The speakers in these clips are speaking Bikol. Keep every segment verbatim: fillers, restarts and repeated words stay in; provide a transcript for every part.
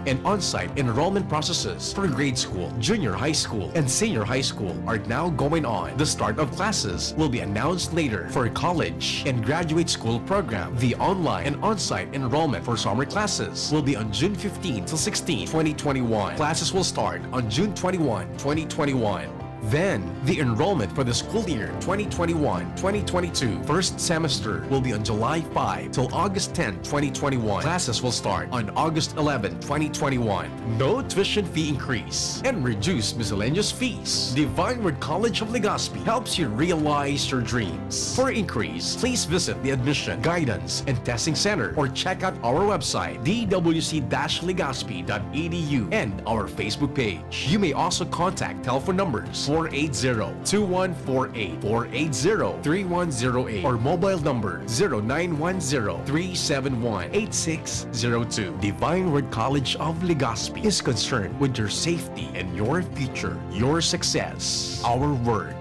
and on-site enrollment processes for grade school, junior high school, and senior high school are now going on. The start of classes will be announced later for college and graduate school program. The online and on-site enrollment for summer classes will be on June fifteen to sixteen, twenty twenty-one. Classes will start on June twenty-one, twenty twenty-one. Then, the enrollment for the school year twenty twenty-one, twenty twenty-two first semester will be on July five till August ten, twenty twenty-one. Classes will start on August eleven, twenty twenty-one. No tuition fee increase and reduced miscellaneous fees. Divine Word College of Legazpi helps you realize your dreams. For inquiries, please visit the Admission, Guidance, and Testing Center or check out our website, d w c dash legazpi dot e d u, and our Facebook page. You may also contact telephone numbers four eight zero, two one four eight, four eight zero, three one zero eight or mobile number zero nine one zero, three seven one, eight six zero two. Divine Word College of Legazpi is concerned with your safety and your future, your success. Our word.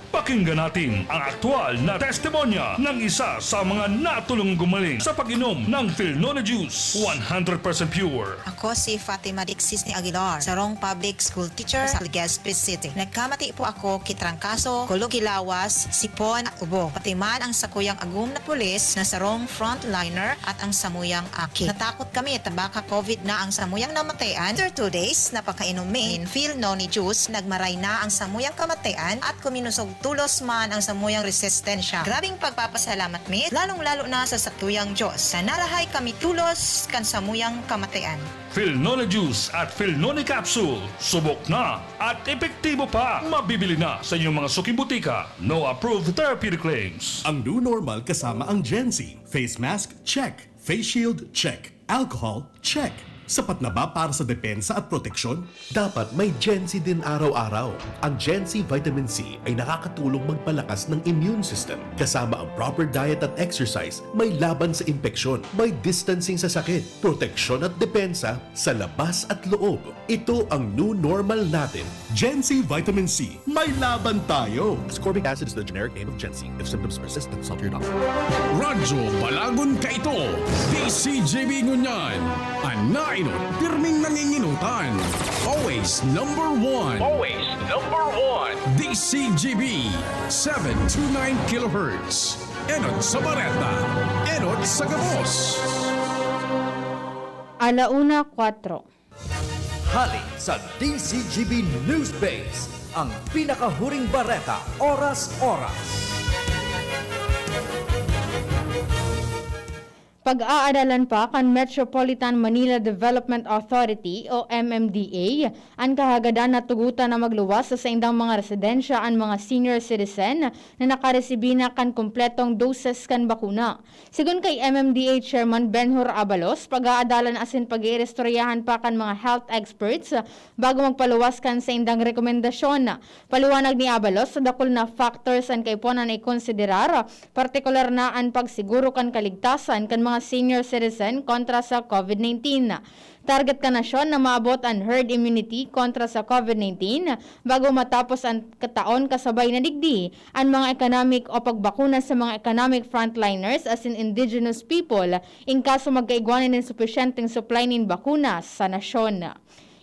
Pakinggan natin ang aktual na testimonya ng isa sa mga natulong gumaling sa pag-inom ng Filnone Juice, one hundred percent pure. Ako si Fatima Dixis ni Aguilar, sarong public school teacher sa Legazpi City. Nagkamati po ako ki trangkaso, kulog ki lawas, sipon at ubo. Pati man ang sakuyang agom na pulis na sarong frontliner at ang samuyang aki. Natakot kami ta baka COVID na ang samuyang namatayan. After two days na pagkainom mi nin Filnone Juice, nagmaray na ang samuyang kamatayan at kuminusog tolos man ang samuyang resistensya. Grabeng pagpapasalamat mi, lalong-lalo na sa sakuyang Diyos, na narahay kami tolos kan samuyang kamatayan. Filnone Juice at Filnone Capsule, subok na at epektibo pa. Mabibili na sa inyong mga suking butika. No approved therapeutic claims. Ang new normal kasama ang Gen Z. Face mask, check. Face shield, check. Alcohol, check. Sapat na ba para sa depensa at proteksyon? Dapat may Gen Z din araw-araw. Ang Gen Z Vitamin C ay nakakatulong magpalakas ng immune system, kasama ang proper diet at exercise, may laban sa impeksyon, may distancing sa sakit, proteksyon at depensa sa labas at loob. Ito ang new normal natin. Gen Z Vitamin C, may laban tayo! Ascorbic acid is the generic name of Gen Z. If symptoms persist, consult your doctor. Radyo Balagon kaito, D C G B ngunyan. An naenot, pirming nanginginutan. Always number one. Always number one. D C G B, seven two nine kilohertz. Enot sa bareta, enot sa gabos. Ala una, kwatro. Hali sa D C G B News Base, ang pinakahuring bareta, oras-oras. Pag-aadalan pa kan Metropolitan Manila Development Authority o M M D A an kahagadan na tugotan na magluwas sa saindang mga residensya an mga senior citizen na nakaresibi na kan kompletong doses kan bakuna. Sigon kay M M D A Chairman Benhur Abalos, pag-aadalan asin pag-iiristoryahan pa kan mga health experts bago magpaluwas kan saindang rekomendasyon. Paliwanag ni Abalos, dakul na factors an kaipuhan na ikonsiderar, partikular na an pagsiguro kan kaligtasan kan mga senior citizen kontra sa COVID nineteen. Target kan nasyon na maabot an herd immunity kontra sa COVID nineteen bago matapos an kataon, kasabay na digdi an mga economic o pagbakuna sa mga economic frontliners asin indigenous people, in kaso magkaigwa na nin supisyenteng supply nin bakuna sa nasyon.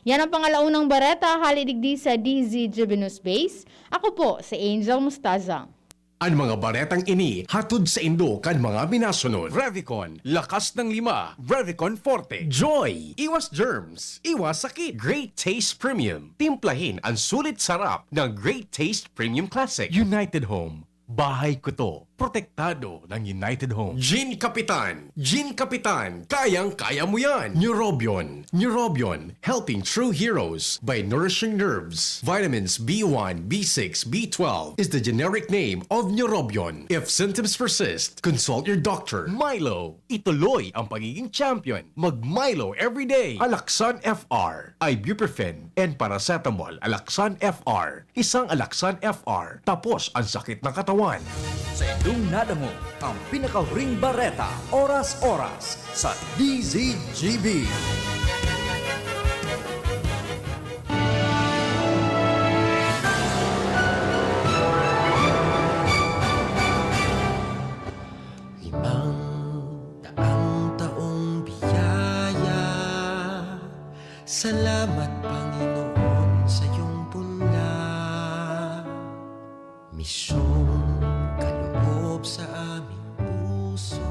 Yan ang pangalaunang bareta hali digdi sa D Z G B News Base. Ako po si Angel Mustaza. An mga baretang ini hatod saindo kan mga minasunod: Revicon, lakas ng lima. Revicon Forte, Joy, iwas germs, iwas sakit. Great Taste Premium, timplahin ang sulit sarap ng Great Taste Premium Classic. United Home, bahay ko to. Protektado ng United Home. Gin Kapitan, Gin Kapitan, kayang-kaya mo yan. Neurobion, Neurobion, helping true heroes by nourishing nerves. Vitamins B one, B six, B twelve is the generic name of Neurobion. If symptoms persist, consult your doctor. Milo, ituloy ang pagiging champion. Mag Milo everyday. Alaxan F R, ibuprofen, and paracetamol. Alaxan F R, isang Alaxan F R, tapos ang sakit ng katawan. Sa indong nadangog, ang pinakahuring bareta, oras-oras, sa D Z G B. Limang daang taong biyaya. Salamat, Panginoon, sa iyong bunga. Misyong kaloob sa aming puso.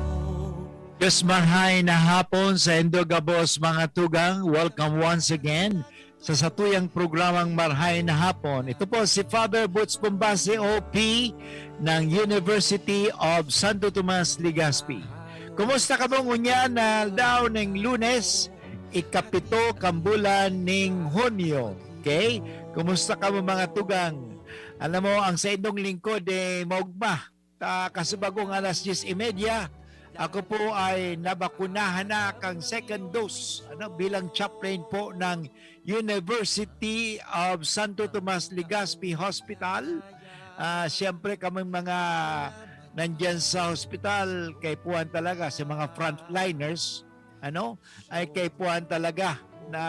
Diyos marhay na hapon sa indo gabos, mga tugang. Welcome once again sa satuyang programang Marhay na Hapon. Ito po si Father Boots Bombase, O P ng University of Santo Tomas, Legazpi. Kumusta kamo ngunyan na aldaw ning Lunes, ikapito kan bulan ning Hunyo? Okay? Kumusta kamo, mga tugang? Alam mo, ang saindong lingkod, eh, maugma. Ta, kasubagong alas diyes y media, ako po ay nabakunahan na kang second dose, ano, bilang chaplain po ng University of Santo Tomas Legazpi Hospital. Ah, siyempre, kaming mga nandyan sa hospital, kaipuhan talaga sa mga frontliners, ano, ay kaipuhan talaga na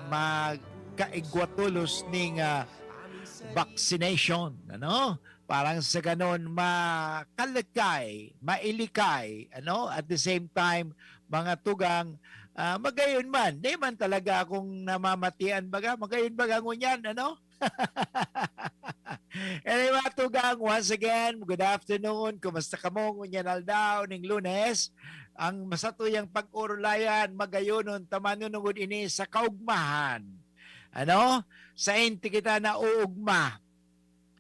magkaigwa tolos ning, ah, vaccination, ano? Parang sa ganon, makalakay, mailikay, ano? At the same time, mga tugang, ah, magayon man. Di man talaga akong namamatian, baga, magayon baga ngunyan, ano? Anyway, mga tugang, once again, good afternoon. Kumusta kamo ngunyan aldaw ning Lunes? Ang masatuyang pag-orolayan, magayonon ta manunungod ini sa kaugmahan. Ano? Sainta kita nauugma.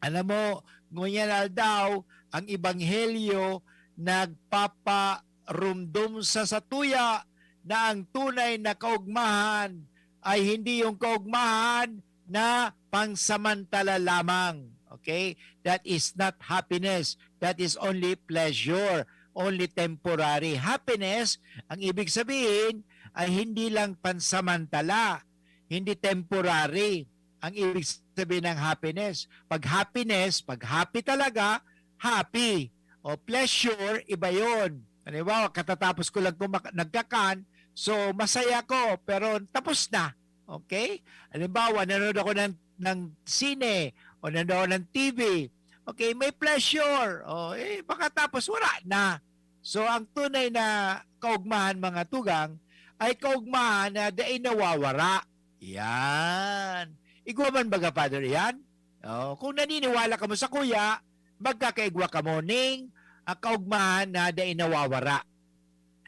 Alam mo, ngunyan aldaw, ang ebanghelyo nagpaparumdom sa satuya na ang tunay na kaugmahan ay hindi yung kaugmahan na pansamantala lamang. Okay? That is not happiness. That is only pleasure, only temporary. Happiness, ang ibig sabihin, ay hindi lang pansamantala, hindi temporary ang ibig sabihin ng happiness. Pag happiness, pag happy talaga, happy. O pleasure, iba yon. Halimbawa, katatapos ko lang kumak- nagkakan, so masaya ko, pero tapos na. Okay? Halimbawa, nanonood ako ng, ng sine o nanonood ng T V. Okay, may pleasure. O, eh, pagkatapos, wala na. So, ang tunay na kaugmahan, mga tugang, ay kaugmahan na dai nawawara. Yan. Igwa man baga, Father, yan? O, kung naniniwala kamo sakuya, magkakaigwa kamo ning, ah, kaugmahan na dai nawawara.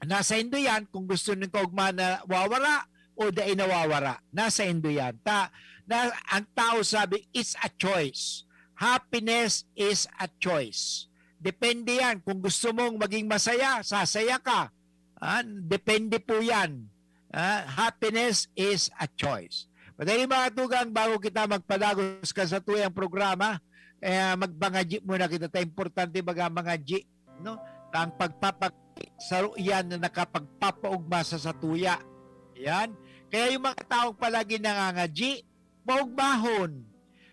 Nasa indo yan kung gusto ng kaugmahan na wawara o dai nawawara. Nasa indo yan. Ta, na, ang tao sabi, it's a choice. Happiness is a choice. Depende yan. Kung gusto mong maging masaya, sasaya ka. Ah, depende po yan. Ah, happiness is a choice. Madali, mga tugang, bago kita magpadagos kan satuyang programa, eh, magpangadyi muna kita. Ta importante baga mangadyi, no? Ta ang pagpapa-, saro yan na nakapagpapaugma sa satuya. Yan. Kaya yung mga taong palagi nangangadyi, maugmahon.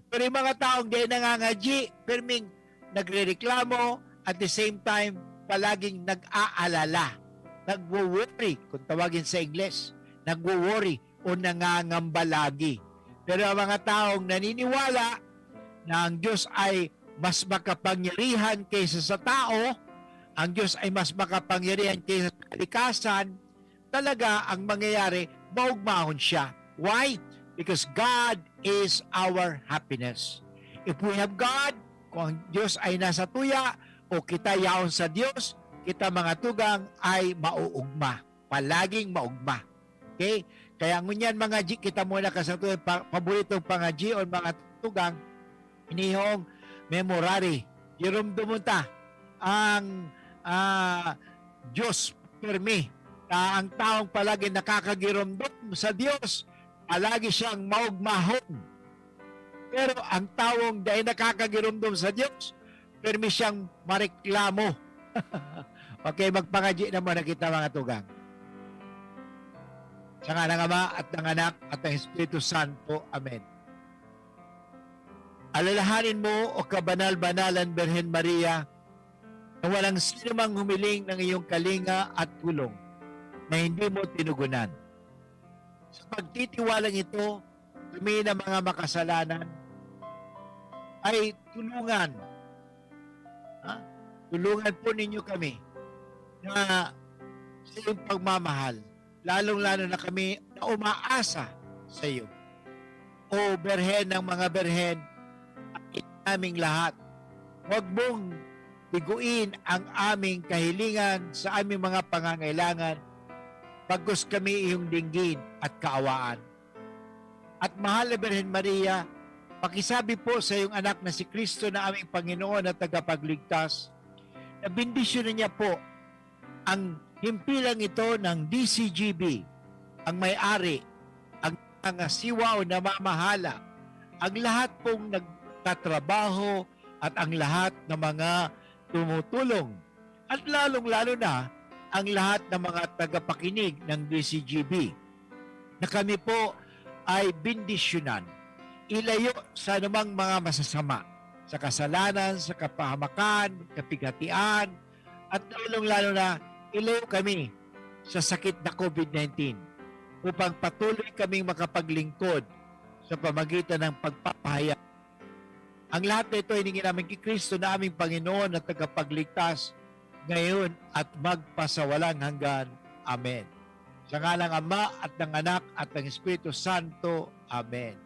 Pero yung mga taong di nangangadyi, perming nagrereklamo, at the same time, palaging nag-aalala, nagwo-worry, kung tawagin sa Ingles, nagwo-worry o nangangamba lagi. Pero ang mga taong naniniwala na ang Diyos ay mas makapangyarihan kaysa sa tao, ang Diyos ay mas makapangyarihan kaysa sa kalikasan, talaga ang mangyayari, maugmahon siya. Why? Because God is our happiness. If we have God, kung ang Diyos ay nasa tuya, o kita yaon sa Diyos, kita, mga tugang, ay mauugma. Palaging maugma. Okay? Kaya ngunyan, mangadyi kita muna kan satuyang pa-, paboritong pangadyion, mga tugang, inihong memorare. Giromdomon ta ang, ah, Diyos pirmi. Ta ang taong palagi nakakagiromdom sa Diyos, palagi siyang maugmahon. Pero ang tawong dai nakakagiromdom sa Diyos, pirmi siyang mareklamo. Okay, magpangadyi na muna kita, mga tugang. Sa ngaran ng Ama, at ng Anak, at ng Espiritu Santo. Amen. Alalahanin mo, o kabanal-banalan Birhen Maria, na walang sino mang humiling ng iyong kalinga at tulong na hindi mo tinugunan. Sa pagtitiwalang ito, kami na mga makasalanan ay tulungan. Ha? Tulungan po ninyo kami na sa iyong pagmamahal, lalong-lalo na kami na umaasa sa iyo. O Birhen ng mga birhen, akin naming lahat. Huwag mong biguin ang aming kahilingan sa aming mga pangangailangan, bagkus kami iyong dinggin at kaawaan. At mahal na Birhen Maria, pakisabi po sa iyong anak na si Kristo na aming Panginoon at Tagapagligtas, na bendisyonan niya po ang himpilang ito ng D C G B, ang may-ari, ang nangangasiwa o namamahala, ang lahat pong nagtatrabaho at ang lahat ng mga tumutulong, at lalong-lalo na ang lahat ng mga tagapakinig ng D C G B, na kami po ay bendisyonan, ilayo sa anumang mga masasama, sa kasalanan, sa kapahamakan, kapighatian, at lalong-lalo na ilayo kami sa sakit na COVID nineteen, upang patuloy kaming makapaglingkod sa pamagitan ng pagpapahayag. Ang lahat na ito hiningi namin kay Kristo na aming Panginoon at Tagapagligtas, ngayon at magpasawalang hanggan. Amen. Sa ngalan ng Ama at ng Anak at ng Espiritu Santo. Amen.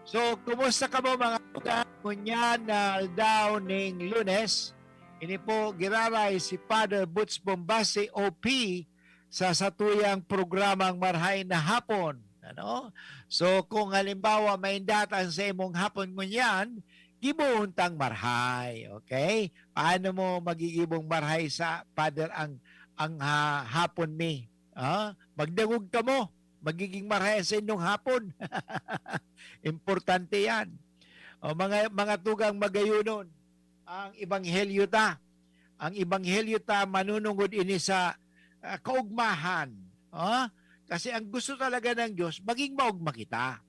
So, kumusta kamo, mga tugang? Ngunyan na aldaw ning Lunes, ini po giraray si Father Boots Bombasi, O P, sa satuyang programang Marhay na Hapon. Ano? So, kung halimbawa, may datang sa imong hapon ngunyan, gibohon tang marhay. Okay? Paano mo magigibong marhay sa, Father, ang, ang ha, hapon mi? Ah, magdangog kamo. Magiging marhay sa inyong hapon. Importante yan. O, mga, mga tugang magayunon, ang ebanghelyo ta. Ang ebanghelyo ta, manunungod ini sa, ah, kaugmahan. Ah, kasi ang gusto talaga ng Diyos, maging maugma kita.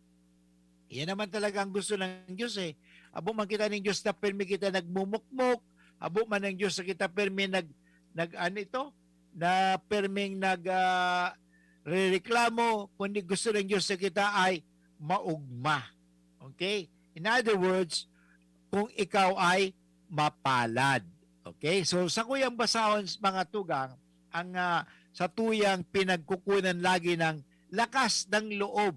Yan naman talaga ang gusto ng Diyos, eh. Habo man kita ning Diyos na pirmi kita nagmumukmok, habo man ng Diyos na kita pirmi nag-, nag-, ano ito, na pirming nag-, ah, rereklamo, kundi gusto ng Diyos na kita ay maugma. Okay? In other words, kung ikaw ay mapalad. Okay? So, sakuyang basahon, mga tugang, ang, ah, satuyang pinagkukunan lagi ng lakas ng loob.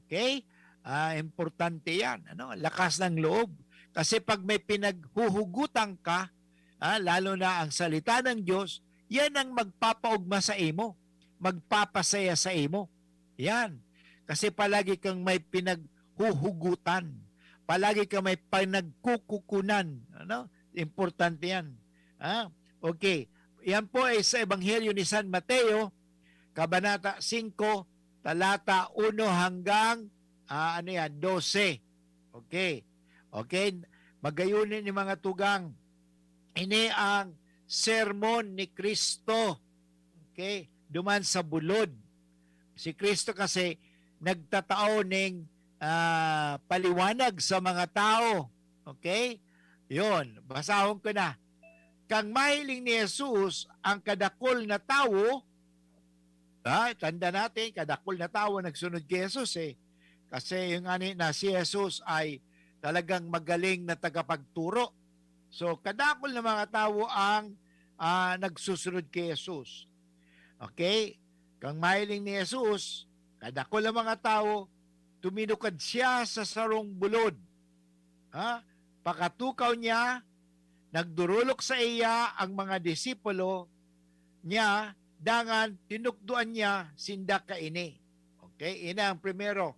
Okay? Ah, importante yan, ano? Lakas ng loob. Kasi pag may pinaghuhugutan ka, ah, lalo na ang salita ng Diyos, yan ang magpapaugma sa imo, magpapasaya sa imo. Yan. Kasi palagi kang may pinaghuhugutan. Palagi kang may pinagkukukunan. Ano? Importante yan. Ah, okay. Yan po ay sa Ebanghelyo ni San Mateo, Kabanata singko, talata uno hanggang, ah, ano yan, dose. Okay. Okay. Magayunin ni mga tugang. Ini ang sermon ni Kristo. Okay? Duman sa bulod. Si Kristo kasi nagtatao ning, ah, paliwanag sa mga tao. Okay? Yon, basahon ko na. Kan mahiling ni Jesus ang kadakul na tawo, ah, tanda natin, kadakul na tawo nagsunod kay Jesus, eh. Kasi yung ani na si Jesus ay talagang magaling na tagapagturo. So, kadakul na mga tawo ang, ah, nagsusunod kay Jesus. Okay? Kan mahiling ni Jesus, kadakul na mga tawo, tuminukad siya sa sarong bulod. Ha? Pakatukaw niya, nagdurulok saiya ang mga disipulo niya, dangan tinukdoan niya sinda kaini. Okay? Ini ang primero.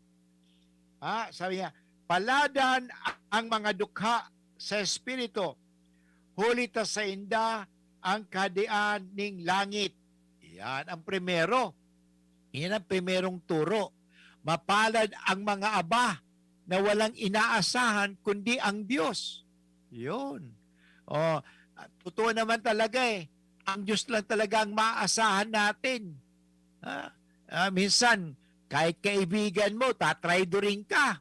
Ha? Sabi niya, "Paladan ang mga dukha sa Espiritu, huli ta sainda ang Kahadean ning langit." Yan ang primero. Yan ang primerong turo. Mapalad ang mga aba na walang inaasahan kundi ang Diyos. Yun. Oh, totoo naman talaga eh. Ang Diyos lang talaga ang maaasahan natin. Ha? Ah, minsan, kahit kaibigan mo, tatraidorin ka.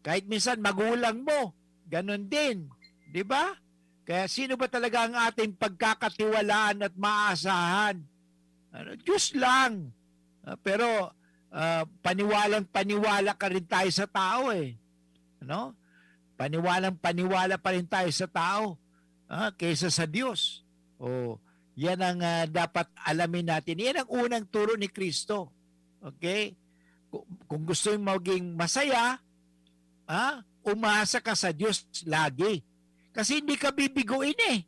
Kahit minsan, magulang mo, ganun din. Di ba? Kaya sino ba talaga ang ating pagkakatiwalaan at maaasahan? Ano, Diyos lang. Ah, pero, ah, paniwalang paniwala ka rin tayo sa tao eh. Ano? Paniwalang paniwala pa rin tayo sa tao, ah, kaysa sa Diyos. O, yan ang, ah, dapat alamin natin. Yan ang unang turo ni Kristo. Okay? kung gusto mong maging masaya, ha, umasa ka sa Diyos lagi. Kasi hindi ka bibiguin eh.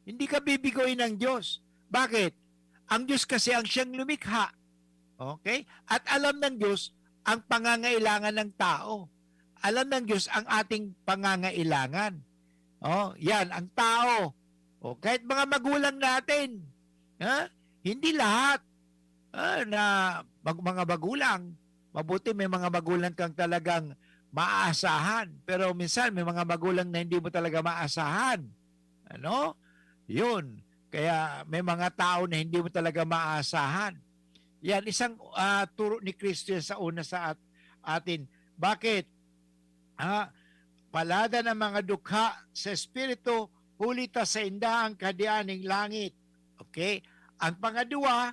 Hindi ka bibiguin ng Diyos. Bakit? Ang Diyos kasi ang siyang lumikha. Okay? At alam ng Diyos ang pangangailangan ng tao. Alam ng Diyos ang ating pangangailangan. Oh, yan, ang tao. O, kahit mga magulang natin, ha? Hindi lahat ah, na mag-, mga magulang. Mabuti may mga magulang kang talagang maaasahan. Pero minsan may mga magulang na hindi mo talaga maasahan. Ano? Yun. Kaya may mga tao na hindi mo talaga maasahan. Yan, isang ah, turo ni Kristo yan sa una sa at-, atin. Bakit? Ah, paladan ang mga dukha sa espiritu, huli ta sainda ang kahadean ning langit. Okay? Ang pangadwa,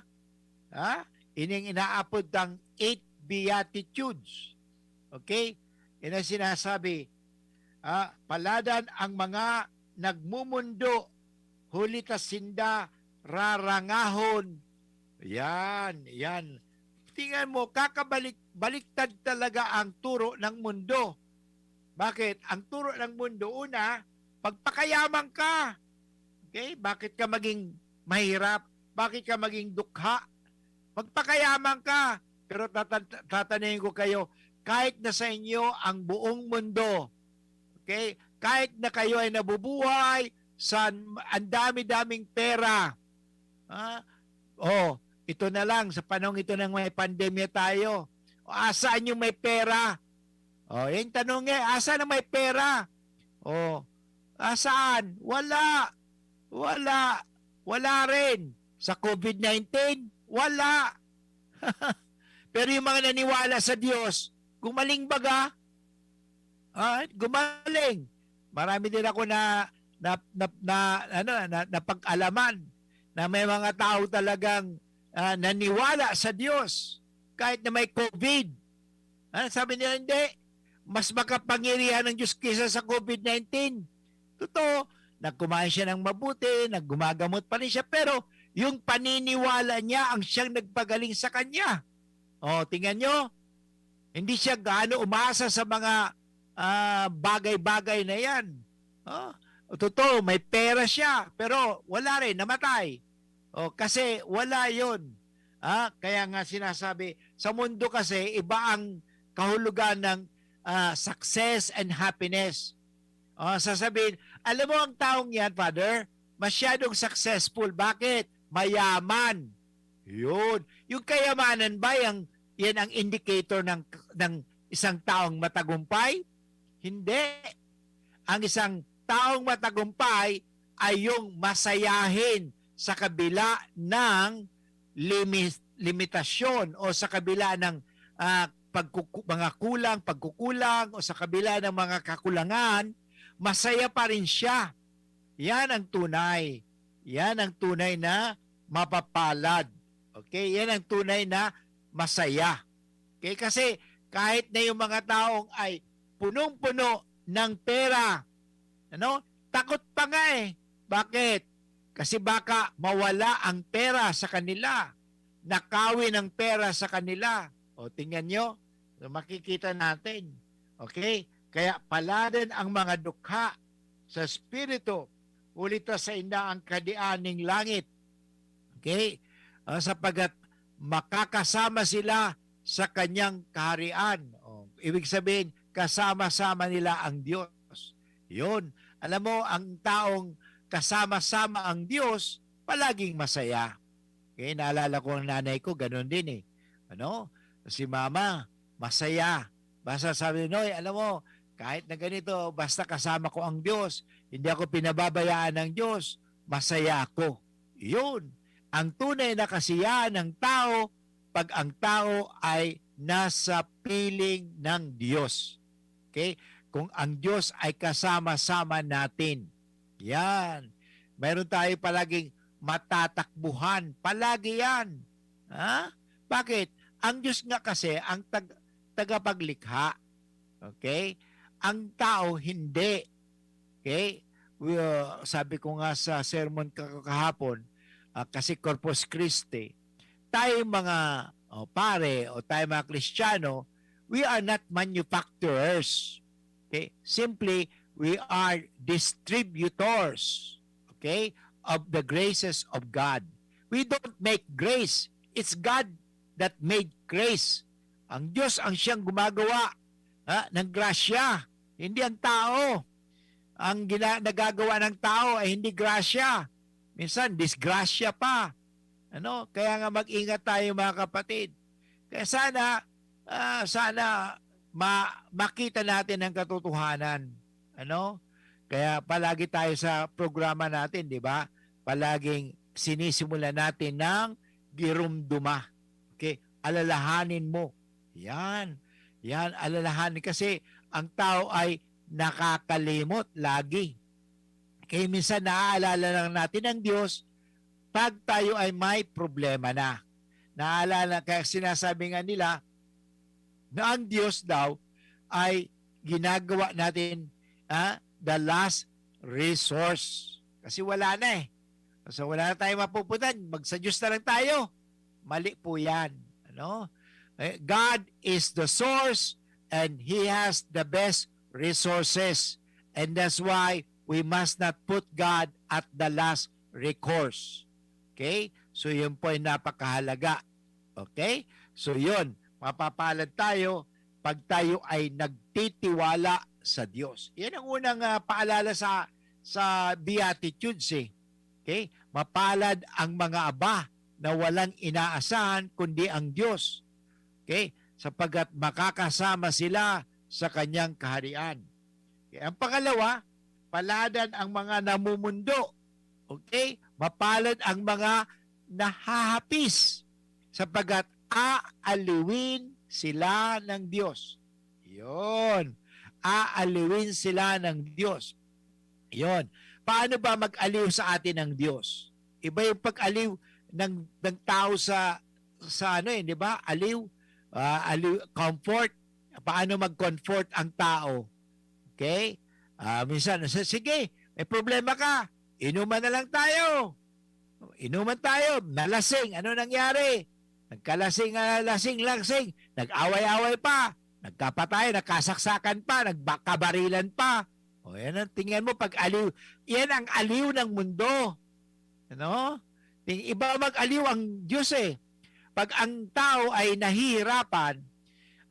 ha? Ining inaapod tang eight beatitudes. Okay? Ina sinasabi, ah, paladan ang mga nagmumundo, huli ta sinda rarangahon. Yan, yan. Tingnan mo, kakabalik, baliktad talaga ang turo ng mundo. Bakit? Ang turo ng mundo, una, pagpakayaman ka. Okay? Bakit ka maging mahirap? Bakit ka maging dukha? Magpakayaman ka. Pero tatan-, tatanungin ko kayo, kahit na sa inyo ang buong mundo, okay? Kahit na kayo ay nabubuhay sa ang dami-daming pera, ha? Oh, ito na lang, sa panahon ito nang may pandemya tayo, o, asaan yung may pera? Oh, yung tanong eh, asa na may pera? Oh, asaan? Wala. Wala. Wala rin. Sa covid nineteen, wala. Pero yung mga naniwala sa Diyos, gumaling baga. Ah, gumaling. Marami din ako na, na, na, na, ano, na, napag-alaman na may mga tao talagang ah, naniwala sa Diyos kahit na may covid. Ah, sabi nila, hindi. Mas makapangyarihan ang Diyos kaysa sa covid nineteen. Totoo, nagkumain siya ng mabuti, naggumagamot pa rin siya, pero yung paniniwala niya ang siyang nagpagaling sa kanya. O, tingnan nyo, hindi siya gaano umasa sa mga ah, bagay-bagay na yan. O, totoo, may pera siya, pero wala rin, namatay. O, kasi wala yon. Ah, kaya nga sinasabi, sa mundo kasi, iba ang kahulugan ng ah, success and happiness. Ah, sasabihin, alam mo ang taong yan, Father, masyadong successful. Bakit? Mayaman. Yun. Yung kayamanan ba, yang, yan ang indicator ng, ng isang taong matagumpay? Hindi. Ang isang taong matagumpay ay yung masayahin sa kabila ng limi-, limitasyon o sa kabila ng ah, pagkuku-, mga kulang, pagkukulang o sa kabila ng mga kakulangan, masaya pa rin siya. Yan ang tunay. Yan ang tunay na mapapalad. Okay? Yan ang tunay na masaya. Okay? Kasi kahit na yung mga taong ay punong-puno ng pera, ano? Takot pa nga eh. Bakit? Kasi baka mawala ang pera sa kanila. Nakawin ang pera sa kanila. O, tingnan nyo. So, makikita natin. Okay? Kaya paladan ang mga dukha sa espiritu, huli ta sainda ang kahadean ning langit. Okay? Ah, sapagkat makakasama sila sa kanyang kaharian. O, ibig sabihin, kasama-sama nila ang Diyos. Yun. Alam mo, ang taong kasama-sama ang Diyos, palaging masaya. Okay, naalala ko ang nanay ko, ganun din eh. Ano? Si mama, masaya. Basta sabi, "Noy, alam mo, kahit na ganito, basta kasama ko ang Diyos, hindi ako pinababayaan ng Diyos, masaya ako." Yun. Ang tunay na kasiyahan ng tao, pag ang tao ay nasa piling ng Diyos. Okay? Kung ang Diyos ay kasama-sama natin. Yan. Mayroon tayo palaging matatakbuhan. Palagi yan. Ha? Bakit? Ang Diyos nga kasi ang tag-, tagapaglikha. Okay? Ang tao, hindi. Okay? We, uh, sabi ko nga sa sermon ka-, kahapon, ah, kasi Corpus Christi, tayo mga o pare, o tayo mga Kristiyano, we are not manufacturers. Okay? Simply, we are distributors, okay, of the graces of God. We don't make grace. It's God that made grace. Ang Diyos ang siyang gumagawa, ha, ng grasya, hindi ang tao. Ang gina-, nagagawa ng tao ay hindi grasya. Minsan, disgrasya pa. Ano? Kaya nga mag-ingat tayo, mga kapatid. Kaya sana, ah, sana ma-, makita natin ang katotohanan. Ano? Kaya palagi tayo sa programa natin, di ba? Palaging sinisimulan natin ng girumduma. Okay? Alalahanin mo. Yan. Yan, alalahanin. Kasi ang tao ay nakakalimot lagi. Kaya minsan naaalala lang natin ang Diyos pag tayo ay may problema na. Naalala, kaya sinasabi nga nila na ang Diyos daw ay ginagawa natin, ah, the last resource. Kasi wala na eh. So wala na tayong mapupuntahan, magsa Diyos na lang tayo. Mali po yan. Ano? Eh, God is the source and He has the best resources. And that's why we must not put God at the last recourse. Okay? So yun po ay napakahalaga. Okay? So yun, mapapalad tayo pag tayo ay nagtitiwala sa Diyos. Yan ang unang, ah, paalala sa, sa Beatitudes eh. Okay? Mapalad ang mga aba na walang inaasahan kundi ang Diyos. Okay? Sapagkat makakasama sila sa kanyang kaharian. Okay? Ang pangalawa, paladan ang mga namumundo. Okay? Mapalad ang mga nahahapis sapagkat aaliwin sila ng Diyos. Yun. Aaliwin sila ng Diyos. Yun. Paano ba mag-aliw sa atin ng Diyos? Iba yung pag-aliw ng, ng tao sa, sa ano eh, di ba? Aliw, ah, aliw, comfort. Paano mag-comfort ang tao? Okay? Ah, minsan, "S-, sige, may problema ka, inuman na lang tayo." Inuman tayo, nalasing. Ano nangyari? Nagkalasing, ah, lasing, lasing. Nag-away-away pa. Nagkapatay, nagkasaksakan pa, nagkabarilan pa. O yan ang tingnan mo, pag aliw, yan ang aliw ng mundo. Ano? Ting-, iba mag-aliw ang Diyos eh. Pag ang tao ay nahihirapan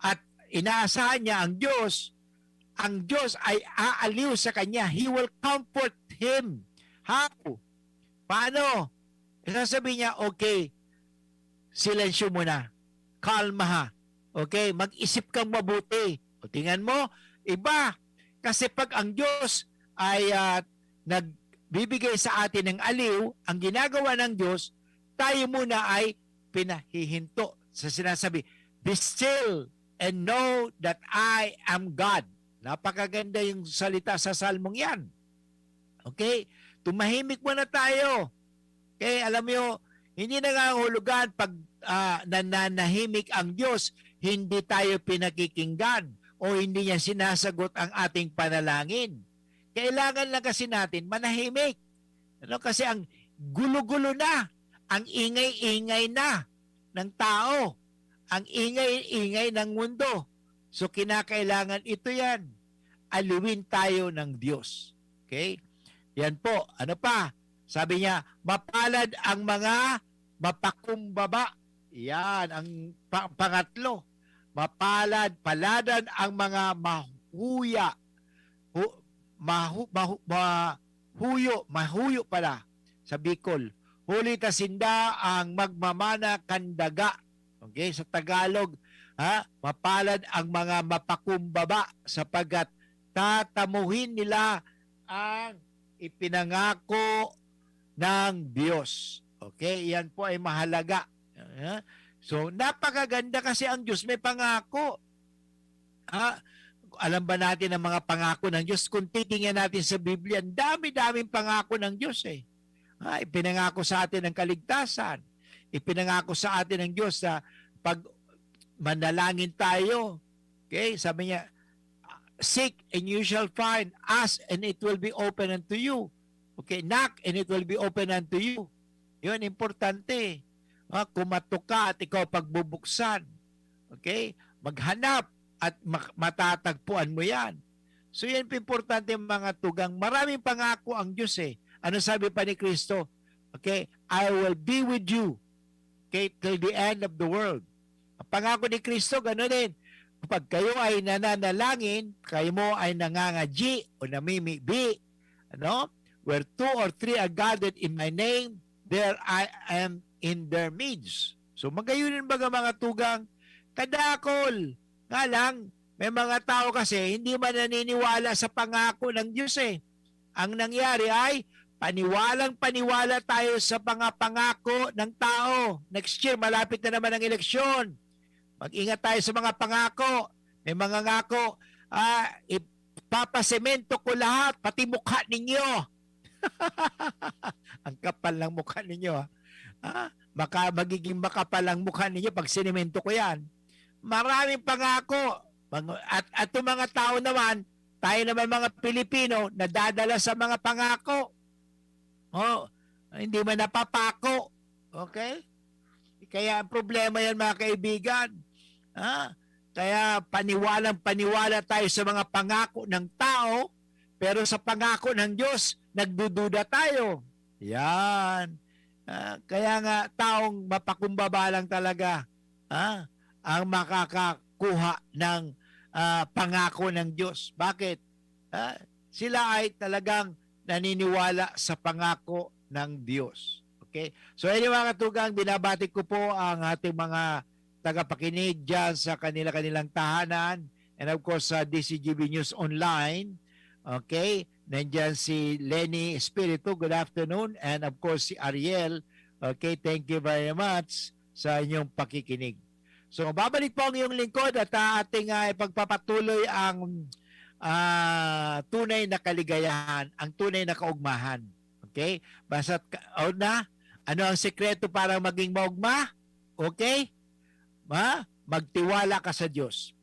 at inaasahan niya ang Diyos, ang Diyos ay aaliw sa kanya. He will comfort him. How? Paano? Sasabihin niya, "Okay, silensyo muna. Kalma ha. Okay, mag-isip kang mabuti." O tingnan mo, iba. Kasi pag ang Diyos ay, ah, nagbibigay sa atin ng aliw, ang ginagawa ng Diyos, tayo muna ay pinahihinto. Sa sinasabi, "Be still and know that I am God." Napakaganda yung salita sa Salmong yan. Okay? Tumahimik muna tayo. Okay? Alam mo, hindi nangangahulugan pag, ah, nananahimik ang Diyos, hindi tayo pinakikinggan o hindi niya sinasagot ang ating panalangin. Kailangan lang kasi natin manahimik. Ano? Kasi ang gulo-gulo na, ang ingay-ingay na ng tao, ang ingay-ingay ng mundo. So, kinakailangan ito yan. Aliwin tayo ng Diyos. Okay? Yan po. Ano pa? Sabi niya, "Mapalad ang mga mapakumbaba." Yan ang pa-, pangatlo. Mapalad, paladan ang mga mahuya. Hu-, mahu-, mahu-, mahuyo, mahuyo pala sa Bicol. "Huli ta sinda ang magmamana kan daga." Okay, sa Tagalog, ha? "Mapalad ang mga mapakumbaba, sapagkat tatamuhin nila ang ipinangako ng Diyos." Okay, yan po ay mahalaga. Ha? So, napakaganda kasi ang Diyos may pangako. Ha? Alam ba natin ang mga pangako ng Diyos? Kung titingnan natin sa Biblia, ang dami-daming pangako ng Diyos eh. Ha? Ipinangako sa atin ang kaligtasan. Ipinangako sa atin ng Diyos sa pag manalangin tayo. Okay? Sabi niya, "Seek and you shall find. Ask and it will be open unto you." Okay? "Knock and it will be open unto you." Yun, importante. Ah, kumatok ka at ikaw pagbubuksan. Okay? Maghanap at mak-, matatagpuan mo yan. So, yan po importante, mga tugang. Maraming pangako ang Diyos eh. Ano sabi pa ni Kristo? Okay? "I will be with you, okay, till the end of the world." Ang pangako ni Kristo, gano'n din. Kapag kayo ay nananalangin, kayo mo ay nangangadyi o namimibi, ano? "Where two or three are gathered in my name, there I am in their midst." So, magayunin baga, mga tugang, kadakol. Nga lang, may mga tao kasi hindi man naniniwala sa pangako ng Diyos eh. Ang nangyari ay, paniwalang paniwala tayo sa mga pangako ng tao. Next year, malapit na naman ang eleksyon. Mag-ingat tayo sa mga pangako. May mga ngako, ah, "Ipapasemento ko lahat, pati mukha ninyo." Ang kapal ng mukha ninyo, ah. Ah, maka-, magiging makapal ang mukha ninyo pag sinemento ko yan. Maraming pangako. Mga, at, at yung mga tao naman, tayo naman mga Pilipino, nadadala sa mga pangako. Oh, hindi man napapako. Okay? Kaya ang problema yan, mga kaibigan. Ha? Kaya paniwalang paniwala tayo sa mga pangako ng tao, pero sa pangako ng Diyos, nagdududa tayo. Yan. Ah, kaya nga, taong mapakumbaba lang talaga, ah, ang makakakuha ng, ah, pangako ng Diyos. Bakit? Ah, sila ay talagang naniniwala sa pangako ng Diyos. Okay? So, anyway, mga katugang, binabati ko po ang ating mga tagapakinig dyan sa kanila-kanilang tahanan. And of course, sa D C G B News Online. Okay? Nandyan si Lenny Espiritu. Good afternoon. And of course, si Ariel. Okay? Thank you very much sa inyong pakikinig. So, babalik po ang iyong lingkod at, ah, ating, ah, ipagpapatuloy ang, ah, tunay na kaligayahan, ang tunay na kaugmahan. Okay? Basta, ka-, o na, ano ang sekreto para maging maugma? Okay? Ma, magtiwala ka sa Diyos.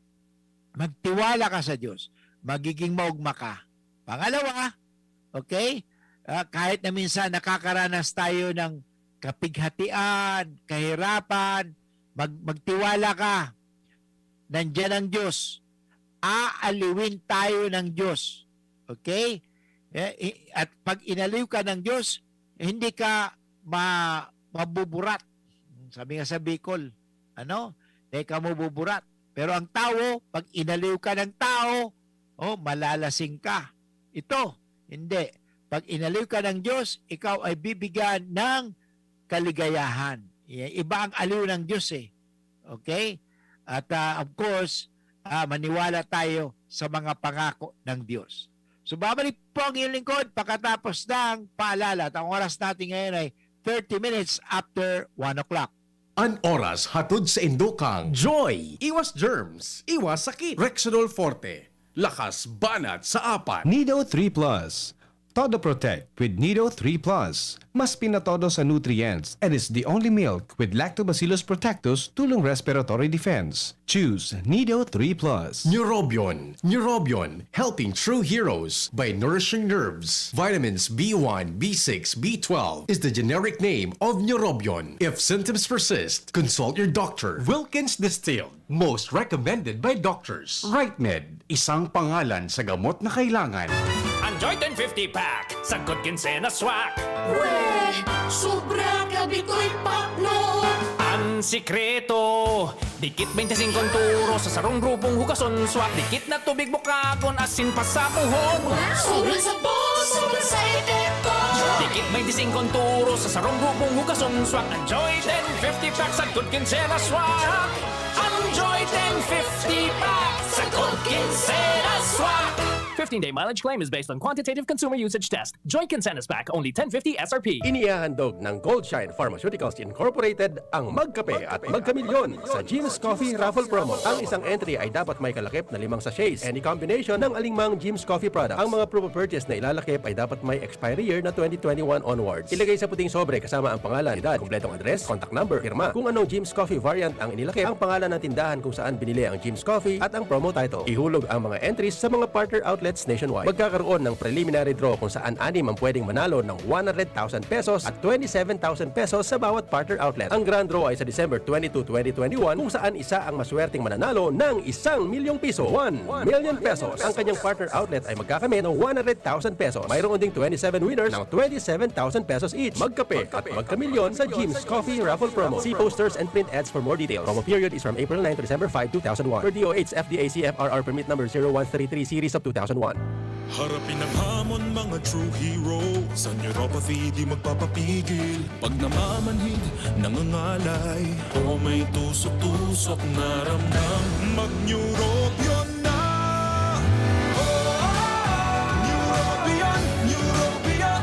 Magtiwala ka sa Diyos. Magiging maugma ka. Pangalawa, okay? Ah, kahit na minsan nakakaranas tayo ng kapighatian, kahirapan, mag-, magtiwala ka. Nandiyan ang Diyos. Aaliwin tayo ng Diyos. Okay? Eh, i-, at pag inaliw ka ng Diyos, hindi ka ma-, mabuburat. Sabi nga sa Bicol, ano? Di ka mabuburat. Pero ang tawo, pag inaliw ka ng tao, oh, malalasing ka. Ito, hindi. Pag inaliw ka ng Diyos, ikaw ay bibigyan ng kaligayahan. I-, iba ang aliw ng Diyos eh. Okay? At, ah, of course, ah, maniwala tayo sa mga pangako ng Diyos. So, babalik po ang iyong lingkod pagkatapos ng paalala. At ang oras natin ngayon ay thirty minutes after one o'clock. An oras hatod sa indokang Joy. Iwas germs, iwas sakit. Rexidol Forte. Lakas banat sa apat. Nido three Plus. Todo Protect with Nido three Plus. Mas pinatodo sa nutrients and is the only milk with Lactobacillus protectus tulong respiratory defense. Choose Nido three Plus. Neurobion. Neurobion, helping true heroes by nourishing nerves. Vitamins B one, B six, B twelve is the generic name of Neurobion. If symptoms persist, consult your doctor. Wilkins Distilled. Most recommended by doctors. Right Med, isang pangalan sa gamot na kailangan. Ang Joy ten fifty pack, sagkod kinsena swak. Weh, sobra ka bitoy pakno. Ang sikreto, dikit twenty-five turo sa sarong grupong hugason swak. Dikit na tubig bukagon, asin pasabuhon. Wow! Sobra sa boss, sobra sa epekto. Dikit twenty-five turo sa sarong grupong hugason swak. Ang Joy ten fifty pack, sagkod kinsena swak. Ang Joy ten fifty pack, sagkod kinsena swak. Fifteen-day mileage claim is based on quantitative consumer usage test. Joy Kinsenas Pack, only ten fifty S R P. Inihahandog ng Goldshine Pharmaceuticals Incorporated ang Magkape at Magkamilyon sa Jim's Coffee Raffle Promo. Ang isang entry ay dapat may kalakip na limang sachets. Any combination ng alingmang Jim's Coffee product. Ang mga proof of purchase na ilalakip ay dapat may expiry year na twenty twenty-one onwards. Ilagay sa puting sobre kasama ang pangalan, edad, kompletong address, contact number, pirma. Kung anong Jim's Coffee variant ang inilakip, ang pangalan ng tindahan kung saan binili ang Jim's Coffee at ang promo title. Ihulog ang mga entries sa mga partner outlet nationwide. Magkakaroon ng preliminary draw kung saan anim ang pwedeng manalo ng one hundred thousand pesos at twenty-seven thousand pesos sa bawat partner outlet. Ang grand draw ay sa December twenty-two, twenty twenty-one, kung saan isa ang maswerteng mananalo ng isang milyong piso, one million pesos. Ang kanyang partner outlet ay magkakamit ng one hundred thousand pesos. Mayroon ding twenty-seven winners ng twenty-seven thousand pesos each. Magkape at magkamilyon sa Jim's Coffee Raffle Promo. See posters and print ads for more details. Promo period is from April nine to December five, two thousand one. Per D O H F D A C F R R permit number zero one three three series of two thousand one. Harapin ang hamon, mga true hero. Sa neuropathy di magpapapigil. Pag namamanhid, nangangalay, o may tusok-tusok na ramdam, mag-Neurobion na! Neurobion, Neurobion,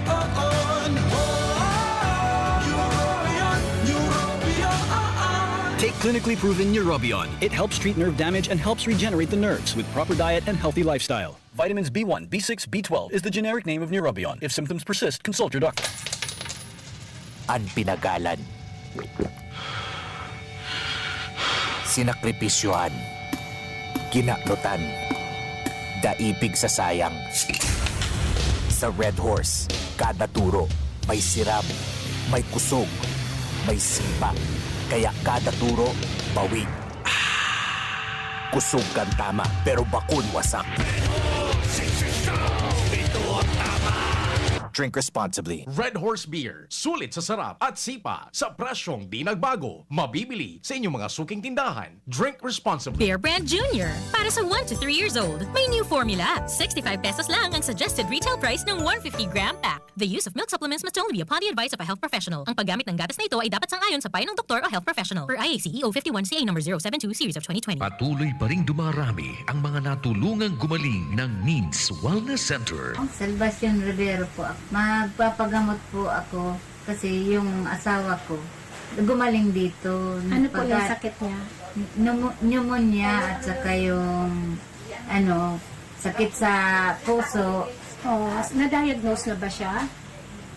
Neurobion, Neurobion. Take clinically proven Neurobion. It helps treat nerve damage and helps regenerate the nerves with proper diet and healthy lifestyle. Vitamins B one, B six, B twelve is the generic name of Neurobion. If symptoms persist, consult your doctor. An pinagalan. Sinakripisyohan. Kinaknutan. Daipig sa sayang. Sa Red Horse, kada turo, may siram, may kusog, may sipa. Kaya kada turo, bawi. Kusog kan tama, pero bakun wasak. Drink responsibly. Red Horse Beer. Sulit sa sarap at sipa sa presyong di nagbago. Mabibili sa inyong mga suking tindahan. Drink responsibly. Bear Brand Junior. Para sa one to three years old, may new formula. Sixty-five pesos lang ang suggested retail price ng one fifty gram pack. The use of milk supplements must only be upon the advice of a health professional. Ang paggamit ng gatas na ito ay dapat sang-ayon sa payo ng doktor o health professional. Per I A C E O fifty-one C A number zero seven two series of twenty twenty. Patuloy pa ring dumarami ang mga natulungang gumaling ng Means Wellness Center. Salvacion Rivero po ako. Magpapagamot po ako kasi yung asawa ko gumaling dito. Ano po yung Pagka- sakit niya? Pneumo- pneumonia at saka yung ano, sakit sa puso. Oh, na-diagnose na ba siya?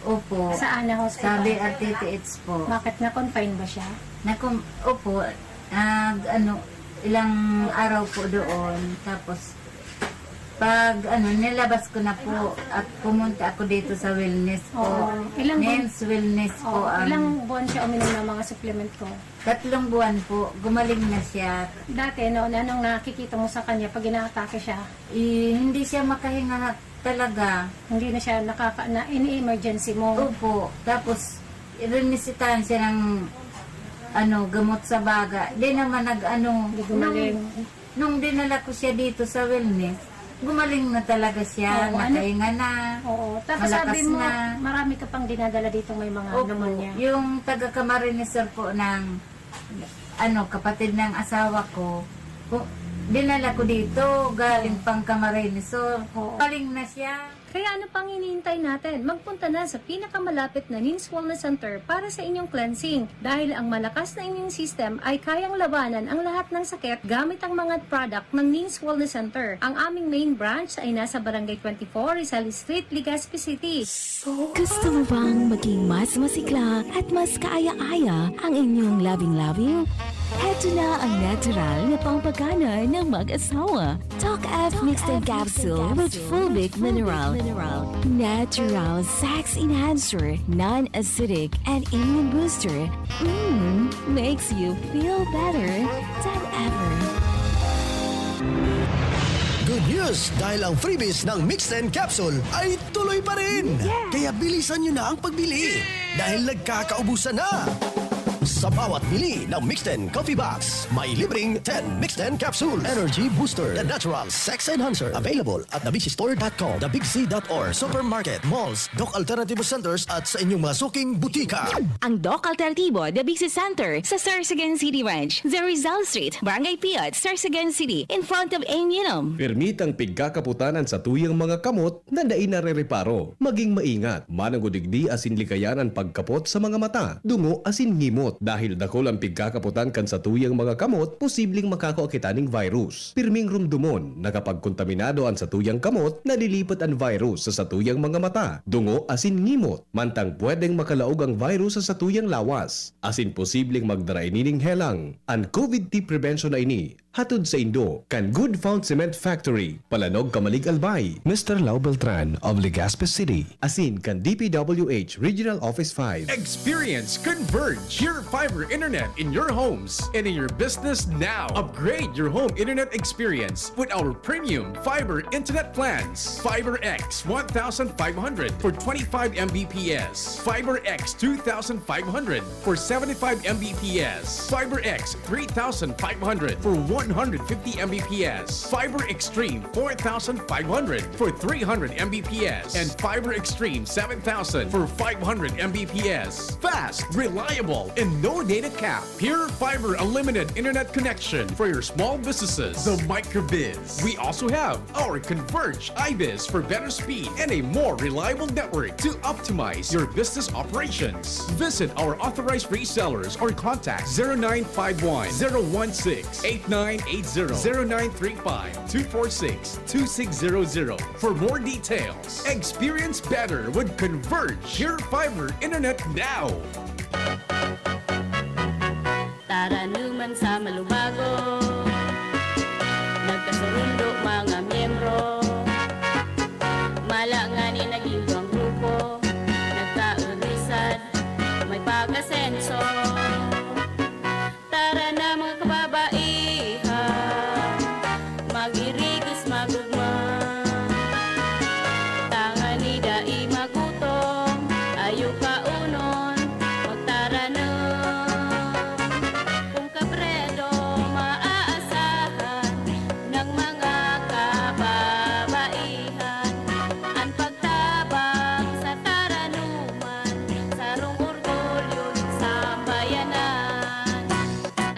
Opo. Saan na hospital? Sa B R T T H po. Bakit na-confine ba siya? Nakum, opo, nag ano, ilang araw po doon. Tapos, pag ano, nilabas ko na po at pumunta ako dito sa wellness po. Oo. Ilang buwan- Men's wellness po. Oh, ang- ilang buwan siya uminom ng mga supplement ko? Tatlong buwan po, gumaling na siya. Dati, noon, anong nakikita mo sa kanya pag inaatake siya? Eh, hindi siya makahinga na talaga. Hindi na siya nakaka... na ini-emergency mo? Opo. Tapos, irinisitahan siya ng ano, gamot sa baga. Di naman nag-ano. Di gumaling. Nung, nung dinala ko siya dito sa wellness, gumaling na talaga siya. Oo, ano? Nakahinga na. Oo. Tapos malakas sabi mo, na. Marami ka pang dinadala ditong may mga Opo, pneumonia. Yung taga-Camarines Sur po ng ano, kapatid ng asawa ko, ku- dinala ko dito, galing pang Camarines Sur. Oo. Galing na siya. Kaya ano pang hinihintay natin? Magpunta na sa pinakamalapit na Nins Wellness Center para sa inyong cleansing, dahil ang malakas na immune system ay kayang labanan ang lahat ng sakit gamit ang mga product ng Nins Wellness Center. Ang aming main branch ay nasa Barangay twenty-four, Rizal Street, Legazpi City. Gusto mo bang maging mas masigla at mas kaaya-aya ang inyong labing-labing? Heto na ang natural na pampagana ng mag-asawa. Talk F Mixed and Capsule with Fulvic Mineral. Natural sex enhancer, non-acidic, and immune booster. Mm, makes you feel better than ever. Good news! Dahil ang freebies ng Mixten Capsule ay tuloy pa rin! Kaya bilisan nyo na ang pagbili dahil nagkakaubusan na! Sa bawat bili ng Mixten Coffee Box, may libreng ten Mixten Capsule Energy Booster, The Natural Sex Enhancer. Available at the big c store dot com, the big c dot org, supermarket, malls, Doc Alternativo Centers at sa inyong mga suking butika. Ang Doc Alternativo, The Big C Center, sa Sorsogon City Ranch, sa Rizal Street, Barangay Piot, Sorsogon City, in front of Aminom. Permitang pigkakaputan an satuyang mga kamot na dai narereparo. Maging maingat, mananggod digdi asin likayan an pagkapot sa mga mata, dungo asin ngimot. Dahil dakul an pigkakaputan kan satuyang mga kamot, posibleng makakua kita ning virus. Pirming rumdomon na kapag kontaminado an satuyang kamot, nalilipat an virus sa satuyang mga mata, dungo asin ngimot. Mantang pwedeng makalaog ang virus sa satuyang lawas, asin posibleng magdara ini ning helang. An COVID T prevention na ini Hatod saindo kan Good Found Cement Factory, Palanog, Camalig, Albay. Mister Lau Beltran of Legazpi City. Asin kan D P W H Regional Office five. Experience Converge, your fiber internet in your homes and in your business now. Upgrade your home internet experience with our premium fiber internet plans. Fiber X one thousand five hundred for twenty-five M B P S. Fiber X two thousand five hundred for seventy-five M B P S. Fiber X three thousand five hundred for one hundred fifty M B P S. Fiber Extreme four thousand five hundred for three hundred M B P S. And Fiber Extreme seven thousand for five hundred M B P S. Fast, reliable, and no data cap. Pure Fiber Unlimited Internet Connection for your small businesses. The Microbiz. We also have our Converge IBIZ for better speed and a more reliable network to optimize your business operations. Visit our authorized resellers or contact zero nine five one, zero one six, eight nine eight zero, zero nine three five, two four six, two six zero zero for more details. Experience better with Converge Pure Fiber Internet now. Taranuman sa malubago, nagkasurundo mga miyembro. Mala ngani naging duwang grupo, nagkaurisan, may pag-asenso. Tara na, mga kababaihan, mag-irigis, mag-ugma. Tangani dai magutom, ayo kaunon, magtaranom. Kung kabredo maaasahan ng mga kababaihan, an pagtabang sa taranuman, sarong orgulyo nin sambayanan.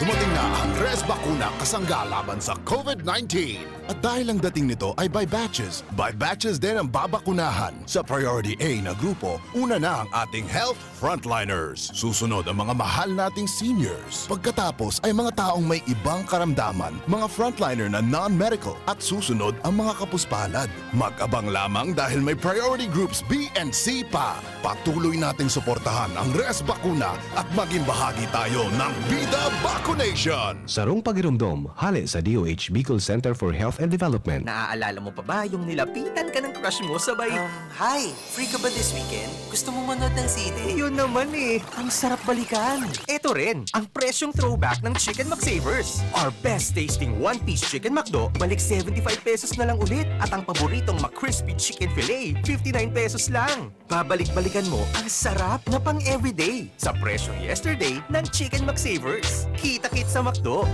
Dumating na ang Res Bakuna kasangga laban sa COVID nineteen. At dahil ang dating nito ay by batches, by batches din ang babakunahan. Sa Priority A na grupo, una na ang ating health frontliners. Susunod ang mga mahal nating seniors. Pagkatapos ay mga taong may ibang karamdaman, mga frontliner na non-medical, at susunod ang mga kapuspalad. Mag-abang lamang dahil may priority groups B and C pa. Patuloy nating suportahan ang Res Bakuna at maging bahagi tayo ng Bida Vacunation! Sarong pagiromdom hale sa D O H Bicol Center for Health and Development. Naaalala mo pa ba yung nilapitan ka ng crush mo sabay, Um, hi! Free ka ba this weekend? Gusto mong manood ng sine? Yun naman eh! Ang sarap balikan! Eto rin, ang presyong throwback ng Chicken McSavers. Our best tasting one-piece Chicken McDo, balik seventy-five pesos na lang ulit. At ang paboritong McCrispy Chicken Fillet, fifty-nine pesos lang. Babalik-balikan mo ang sarap na pang-everyday sa presyong yesterday ng Chicken McSavers. Kita-kit sa McDo!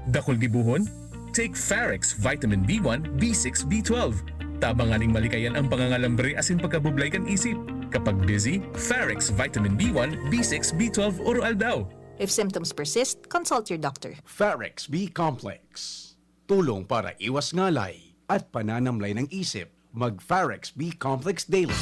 Dakul gibohon? Take Farex Vitamin B one, B six, B twelve. Tabang nganing malikayan ang pangangalambre asin pagkabublay kan isip. Kapag busy, Farex Vitamin B one, B six, B twelve, Oro Aldaw. If symptoms persist, consult your doctor. Farex B Complex. Tulong para iwas ngalay at pananamlay ng isip. Mag Farex B Complex Daily.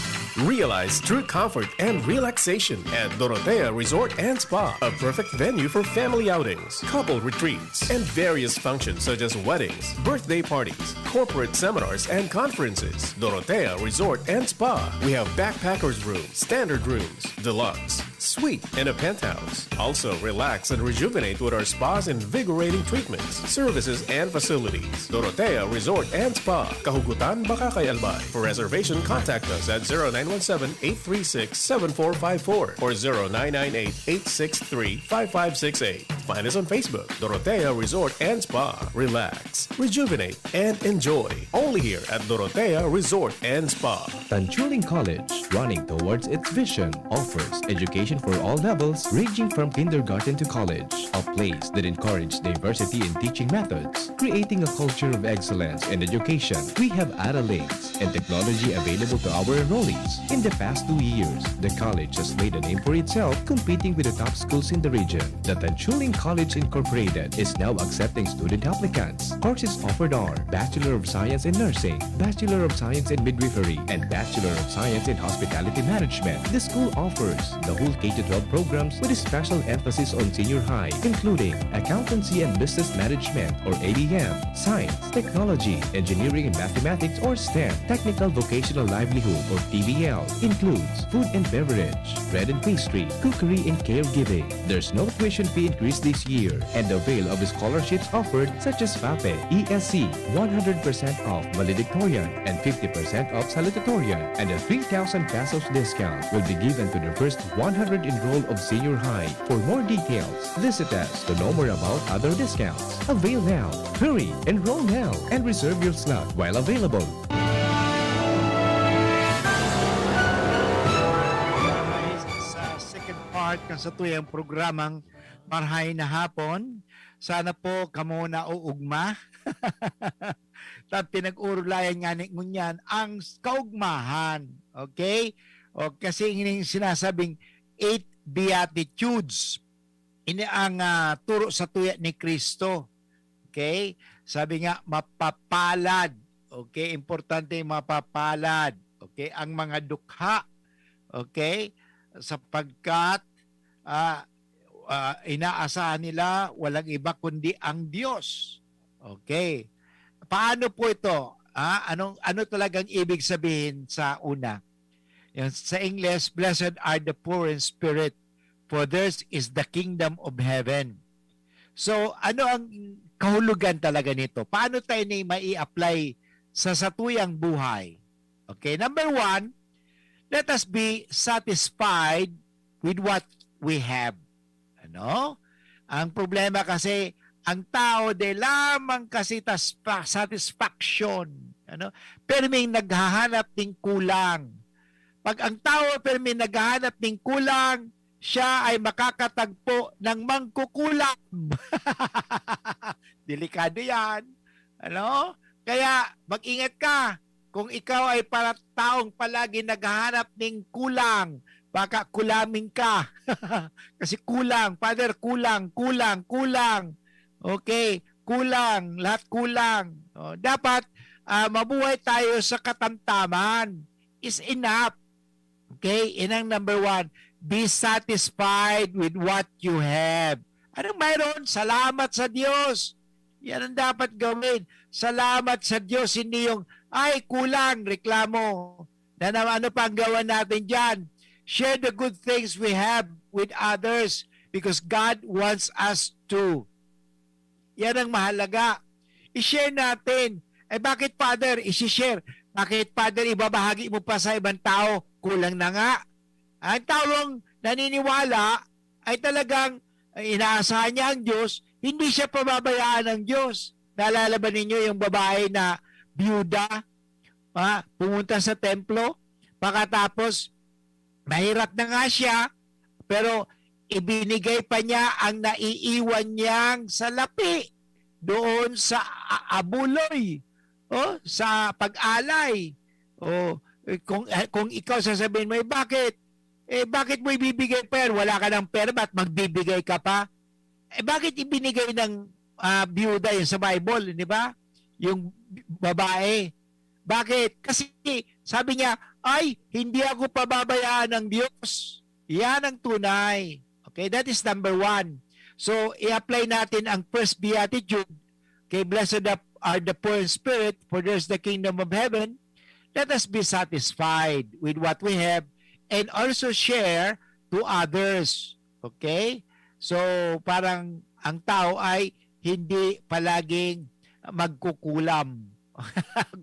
Realize true comfort and relaxation at Dorotea Resort and Spa, a perfect venue for family outings, couple retreats, and various functions such as weddings, birthday parties, corporate seminars, and conferences. Dorotea Resort and Spa. We have backpackers room, standard rooms, deluxe, suite, and a penthouse. Also, relax and rejuvenate with our spa's invigorating treatments, services, and facilities. Dorotea Resort and Spa, Kahugutan, Bacacay, Albay. For reservation, contact us at zero nine one seven, eight three six, seven four five four or zero nine nine eight, eight six three, five five six eight. Find us on Facebook, Dorotea Resort and Spa. Relax, rejuvenate, and enjoy. Only here at Dorotea Resort and Spa. Tanchuling College, running towards its vision, offers education for all levels, ranging from kindergarten to college. A place that encourages diversity in teaching methods, creating a culture of excellence in education. We have Aralinks and technology available to our enrollees. In the past two years, the college has made a name for itself, competing with the top schools in the region. The Tanchuling College Incorporated is now accepting student applicants. Courses offered are Bachelor of Science in Nursing, Bachelor of Science in Midwifery, and Bachelor of Science in Hospitality Management. The school offers the whole K to twelve programs with a special emphasis on senior high, including Accountancy and Business Management or A B M, Science, Technology, Engineering and Mathematics or STEM, Technical Vocational Livelihood or T V L, includes food and beverage, bread and pastry, cookery and caregiving. There's no tuition fee increase this year, and avail of scholarships offered such as FAPE, E S C, one hundred percent off valedictorian and fifty percent off salutatorian, and a three thousand pesos discount will be given to the first one hundred enrolled of senior high. For more details, visit us to know more about other discounts. Avail now. Hurry, enroll now, and reserve your slot while available. Sa second part kan satuyang programang Marhay na Hapon, sana po kamo nauugma. Ta pinag-urulayan nga ni ngunyan ang kaugmahan. Okay? O, kasi ining sinasabing eight beatitudes, ini ang, ah, turo sa tuya ni Cristo. Okay? Sabi nga, mapapalad. Okay? Importante yung mapapalad. Okay? Ang mga dukha. Okay? Sapagkat, ah, ah, inaasahan nila walang iba kundi ang Diyos. Okay. Paano po ito? Ah, anong, ano talagang ibig sabihin sa una? Yung sa Ingles, "Blessed are the poor in spirit, for theirs is the kingdom of heaven." So, ano ang kahulugan talaga nito? Paano tayo ni mai-apply sa satuyang buhay? Okay, number one, let us be satisfied with what we have. Ano? Ang problema kasi, ang tao de lamang kasi tas-, pa-, satisfaction. Ano? Pero may naghahanap ng kulang. Pag ang tao pero may naghahanap ng kulang, siya ay makakatagpo ng mangkukulam. Delikado yan. Ano? Kaya mag-ingat ka. Kung ikaw ay para taong palagi naghahanap ng kulang, baka kulamin ka. Kasi kulang, Father, kulang, kulang, kulang. Okay, kulang, lahat kulang. O, dapat, ah, mabuhay tayo sa katamtaman. Is enough. Okay, yan ang number one. Be satisfied with what you have. Anong mayroon? Salamat sa Diyos. Yan ang dapat gawin. Salamat sa Diyos, hindi yung, "Ay, kulang," reklamo. Na, na ano pa ang gawa natin dyan? Share the good things we have with others because God wants us to. Yan ang mahalaga. I-share natin. Eh, bakit, Father, isi-share? Bakit, Father, ibabahagi mo pa sa ibang tao? Kulang na nga. Ang taong naniniwala ay talagang, eh, inaasahan niya ang Diyos, hindi siya pababayaan ng Diyos. Naalala ba ninyo yung babae na biyuda? Ah, pumunta sa templo, pagkatapos, mahirap na nga siya, pero ibinigay pa niya ang naiiwan niyang salapi doon sa a-, abuloy, o, sa pag-alay. O, eh, kung, eh, kung ikaw sasabihin mo, "Eh, bakit? Eh, bakit mo ibibigay pa yan? Wala ka ng pera, ba't magbibigay ka pa?" Eh, bakit ibinigay ng, ah, biyuda yun sa Bible, di ba? Yung babae. Bakit? Kasi sabi niya, "Ay, hindi ako pababayaan ng Diyos." Yan ang tunay. Okay, that is number one. So, i-apply natin ang first beatitude. Okay, "Blessed are the poor in spirit, for theirs the kingdom of heaven." Let us be satisfied with what we have and also share to others. Okay? So, parang ang tao ay hindi palaging magkukulam.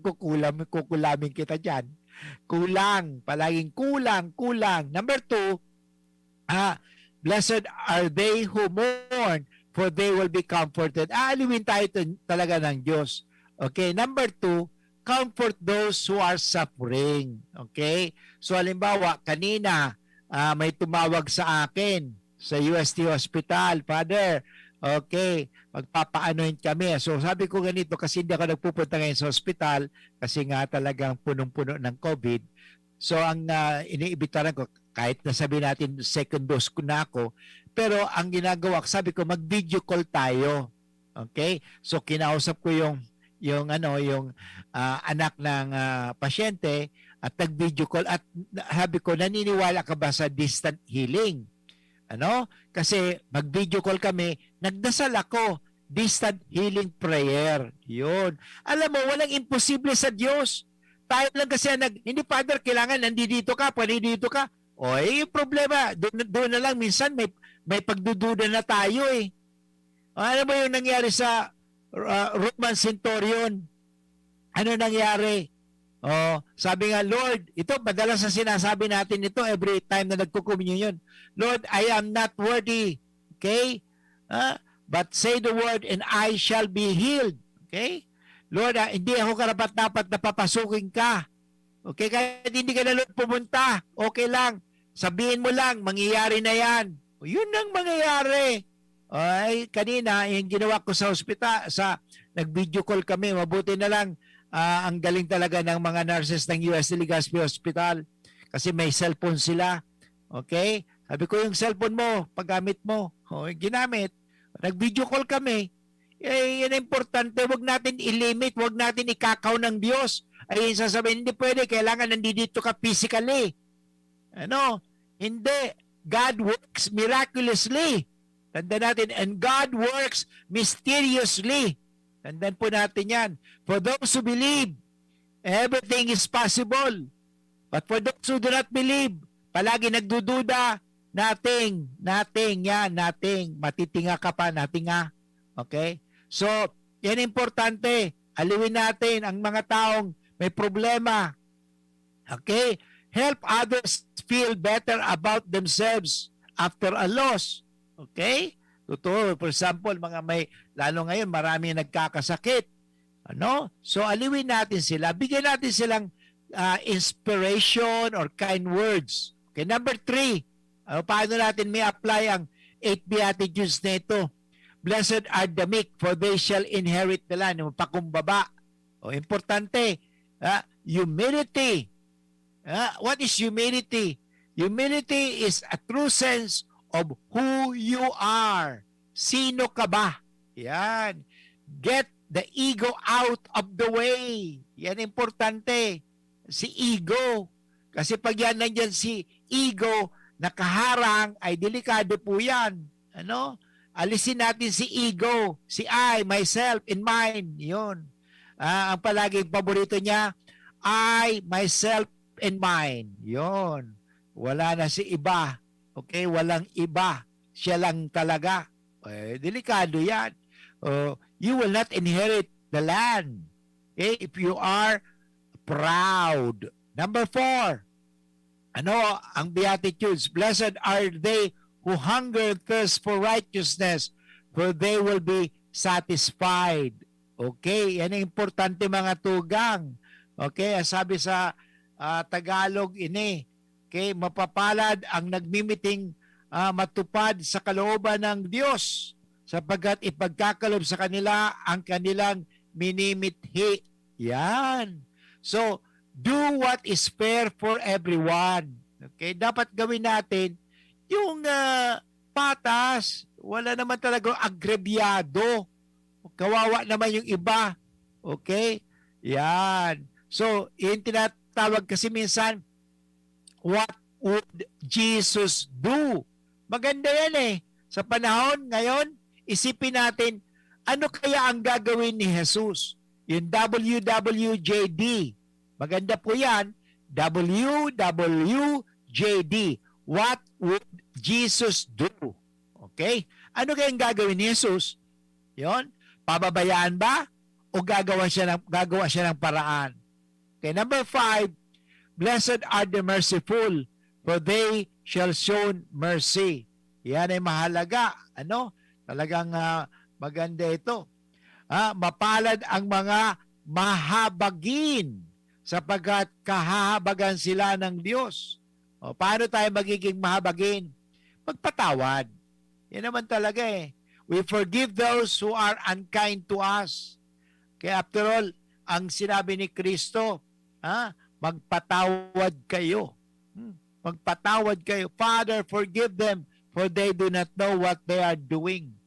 Kukulam, kukulamin kita diyan. Kulang, palaging kulang, kulang. Number two, ah, "Blessed are they who mourn, for they will be comforted." Aaliwin tayo talaga ng Diyos. Okay, number two, "Comfort those who are suffering." Okay? So, halimbawa, kanina, ah, may tumawag sa akin sa U S T Hospital, "Father, okay, magpapaanohin kami." So, sabi ko ganito, kasi hindi ako nagpupunta ngayon sa hospital kasi nga talagang punong-puno ng COVID. So, ang, ah, iniimbitaran ko, kahit na sabi natin second dose ko na ako, pero ang ginagawa ko, sabi ko, "Mag-video call tayo." Okay? So, kinausap ko yung, yung ano, yung, ah, anak ng, ah, pasyente at nag-video call at na-, sabi ko, "Naniniwala ka ba sa distant healing?" Ano? Kasi mag-video call kami, nagdasal ako, distant healing prayer. Yun. Alam mo, walang imposible sa Diyos. Tayo lang kasi ang nag-, "Hindi, Father, kailangan nandito ka, pwede dito ka." O, eh, yung problema, doon, doon na lang, minsan may, may pagdududa na tayo eh. Ano ba yung nangyari sa uh, Roman centurion? Ano nangyari? Oh, sabi nga, "Lord," ito, madalas na sinasabi natin ito every time na nagko-communion. "Lord, I am not worthy." Okay? Ah, "But say the word and I shall be healed." Okay? "Lord, ah, hindi ako karapat-dapat na papasukin ka." Okay? "Kahit hindi ka na, Lord, pumunta, okay lang. Sabihin mo lang, mangyayari na yan." O, yun ang mangyayari. Ay, kanina, yung ginawa ko sa ospital, sa, nag-video call kami, mabuti na lang, ah, ang galing talaga ng mga nurses ng U S Legazpi Hospital kasi may cellphone sila. Okay? Sabi ko, "Yung cellphone mo, paggamit mo." O, ginamit. Nag-video call kami. Eh, yan ang importante. Huwag natin i-limit, huwag natin ikakaw ng Diyos. Ay, yung sasabihin, "Hindi pwede, kailangan nandito ka physically." Ano? Hindi. God works miraculously. Tanda natin, "And God works mysteriously." Tandaan po natin yan. "For those who believe, everything is possible. But for those who do not believe," palagi nagdududa, "nothing, nothing yan, nothing." Matitinga ka pa, natinga. Okay? So, yan importante. Aliwin natin ang mga taong may problema. Okay? Help others feel better about themselves after a loss. Okay? Totoo, for example, mga may, lalo ngayon, marami nagkakasakit. Ano? So, aliwin natin sila. Bigyan natin silang ah, inspiration or kind words. Okay, number three, ano, paano natin may apply ang eight Beatitudes na ito? "Blessed are the meek, for they shall inherit the land." Yung pakumbaba. O, importante, ah, humility. Ah, what is humility? Humility is a true sense of who you are. Sino ka ba? Yan. Get the ego out of the way. Yan importante. Si ego. Kasi pag yan nandyan si ego nakaharang, ay delikado po yan. Ano? Alisin natin si ego, si I, myself, and mine. Yun. Ah, ang palaging paborito niya, "I, myself, and mine." Yun. Wala na si iba. Okay? Walang iba. Siya lang talaga. Eh, delikado yan. Oh, you will not inherit the land. Okay? If you are proud. Number four, ano ang Beatitudes? "Blessed are they who hunger and thirst for righteousness, for they will be satisfied." Okay, yan ang importante, mga tugang. Okay, ang sabi sa ah, Tagalog ini, okay, "Mapapalad ang nagmimiting ah, matupad sa kalooban ng Diyos, sapagkat ipagkakalob sa kanila ang kanilang minimithi." Yan. So, do what is fair for everyone. Okay? Dapat gawin natin yung ah, patas. Wala naman talagang agrabyado. Kawawa naman yung iba. Okay? Yan. So, yung tinatawag kasi minsan, "What would Jesus do?" Maganda yan eh. Sa panahon ngayon, isipin natin, ano kaya ang gagawin ni Jesus? Yung W W J D. Maganda po yan. W W J D. "What would Jesus do?" Okay? Ano kaya ang gagawin ni Jesus? Yon? Pababayaan ba? O gagawa siya ng, gagawa siya ng paraan? Okay, number five, "Blessed are the merciful, for they shall show mercy." Yan ay mahalaga. Ano? Talagang ah, maganda ito. Ah, "Mapalad ang mga mahabagin, sapagkat kahahabagan sila ng Diyos." O, paano tayo magiging mahabagin? Magpatawad. Yan naman talaga eh. "We forgive those who are unkind to us." Kaya after all, ang sinabi ni Kristo, ha, "Magpatawad kayo." Hmm. "Magpatawad kayo. Father, forgive them, for they do not know what they are doing."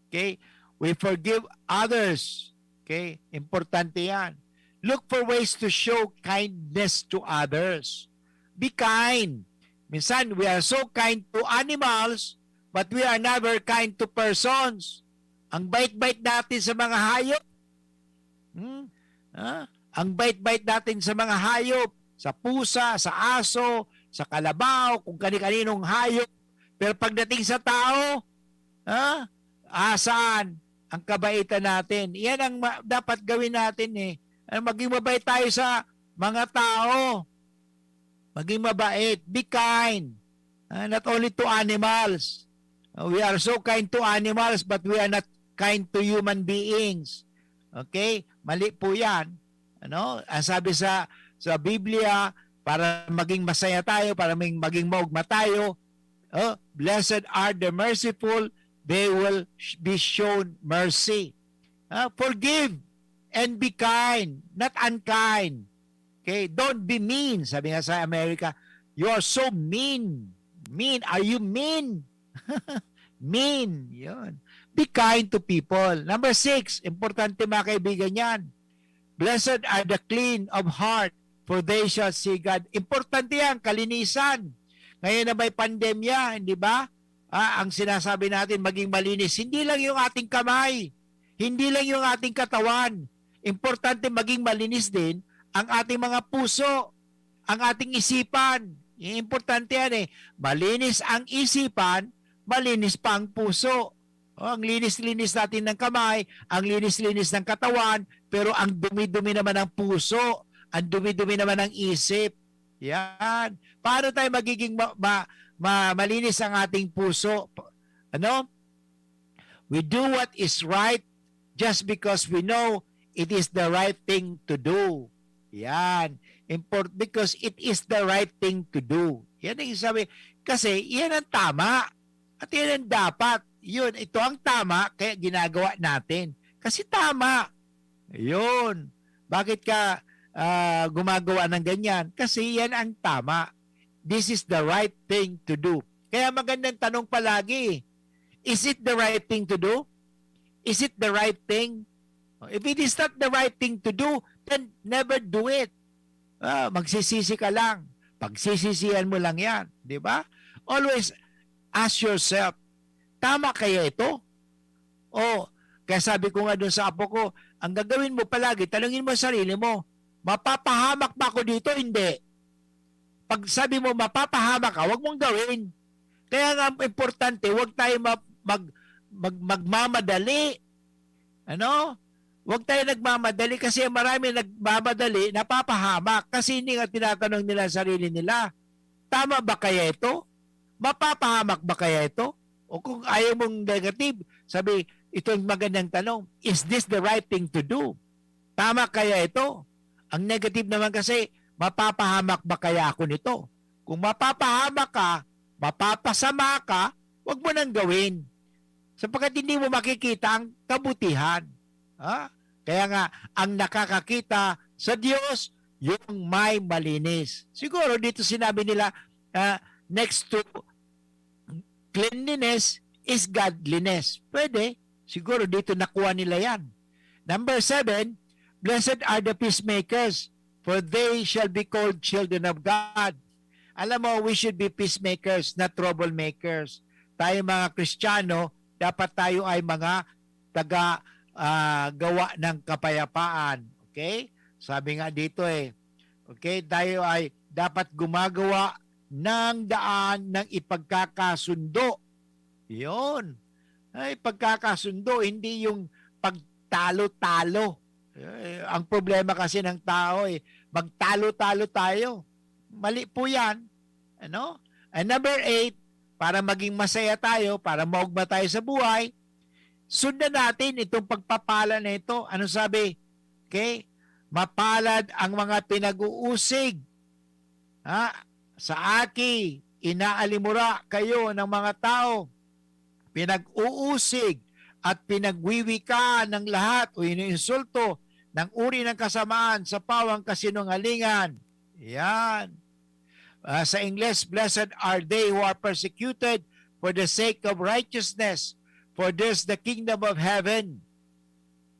Okay? We forgive others. Okay? Importante yan. Look for ways to show kindness to others. Be kind. Minsan, we are so kind to animals, but we are never kind to persons. Ang bait-bait natin sa mga hayop. Hmm? Ha? Ang bait-bait natin sa mga hayop, sa pusa, sa aso, sa kalabaw, kung kani-kaninong hayop. Pero pagdating sa tao, ha? Ah, saan? ang kabaitan natin. Iyan ang ma- dapat gawin natin eh. Ano, maging mabait tayo sa mga tao. Maging mabait. Be kind. Ah, not only to animals. Ah, we are so kind to animals, but we are not kind to human beings. Okay? Mali po yan. Ano? Ang sabi sa sa Biblia, para maging masaya tayo, para maging, maging maugma tayo, oh, "Blessed are the merciful, they will sh- be shown mercy." Ah, forgive and be kind, not unkind. Okay? Don't be mean. Sabi nga sa Amerika, "You are so mean. Mean. Are you mean?" Mean. Yun. Be kind to people. Number six, importante, mga kaibigan, yan. "Blessed are the clean of heart, for they shall see God." Importante yan, kalinisan. Ngayon na may pandemya, hindi ba? Ah, ang sinasabi natin, maging malinis. Hindi lang yung ating kamay. Hindi lang yung ating katawan. Importante, maging malinis din ang ating mga puso, ang ating isipan. Importante yan eh. Malinis ang isipan, malinis pa ang puso. Oh, ang linis-linis natin ng kamay, ang linis-linis ng katawan, pero ang dumi-dumi naman ng puso, ang dumi-dumi naman ng isip. Yan. Paano tayo magiging ma- ma- ma- malinis ang ating puso? Ano? "We do what is right just because we know it is the right thing to do." Yan. Import, because it is the right thing to do. Yan ang sabi. Kasi yan ang tama. At yan ang dapat. Yun, ito ang tama, kaya ginagawa natin. Kasi tama. Yun. Bakit ka ah, gumagawa ng ganyan? Kasi yan ang tama. This is the right thing to do. Kaya magandang tanong palagi, is it the right thing to do? Is it the right thing? If it is not the right thing to do, then never do it. Ah, magsisisi ka lang. Pagsisisihan mo lang yan. Di ba? Always ask yourself, "Tama kaya ito?" O, kaya sabi ko nga dun sa apo ko, "Ang gagawin mo palagi, tanungin mo sarili mo, mapapahamak ba ako dito?" Hindi. Pag sabi mo, "Mapapahamak ka," wag mong gawin. Kaya nga, importante, wag tayo ma- mag- mag- magmamadali. Ano? Wag tayo nagmamadali kasi marami nagmamadali, napapahamak kasi hindi nga tinatanong nila ang sarili nila. "Tama ba kaya ito? Mapapahamak ba kaya ito?" O kung ayaw mong negative, sabi, ito ang magandang tanong, "Is this the right thing to do? Tama kaya ito?" Ang negative naman kasi, "Mapapahamak ba kaya ako nito?" Kung mapapahamak ka, mapapasama ka, wag mo nang gawin. Sapagkat hindi mo makikita ang kabutihan. Ha? Kaya nga, ang nakakakita sa Diyos, yung may malinis. Siguro dito sinabi nila, ah, next to cleanliness is godliness. Pwede. Siguro dito nakuha nila yan. Number seven, "Blessed are the peacemakers, for they shall be called children of God." Alam mo, we should be peacemakers, not troublemakers. Tayo mga Kristiyano, dapat tayo ay mga taga, ah, gawa ng kapayapaan. Okay? Sabi nga dito eh, okay, tayo ay dapat gumagawa ng daan ng ipagkakasundo. Yun. Ay, pagkakasundo, hindi yung pagtalo-talo. Eh, ang problema kasi ng tao eh, magtalo-talo tayo. Mali po yan. Ano? And number eight, para maging masaya tayo, para maugma tayo sa buhay, sundan natin itong pagpapala na ito. Ano sabi? Okay? "Mapalad ang mga pinag-uusig." Ha? "Sa aki, inaalimura kayo ng mga tao, pinag-uusig at pinagwiwika ng lahat o iniinsulto ng uri ng kasamaan sa pawang kasinungalingan." Yan. Ah, sa Ingles, "Blessed are they who are persecuted for the sake of righteousness, for theirs the kingdom of heaven."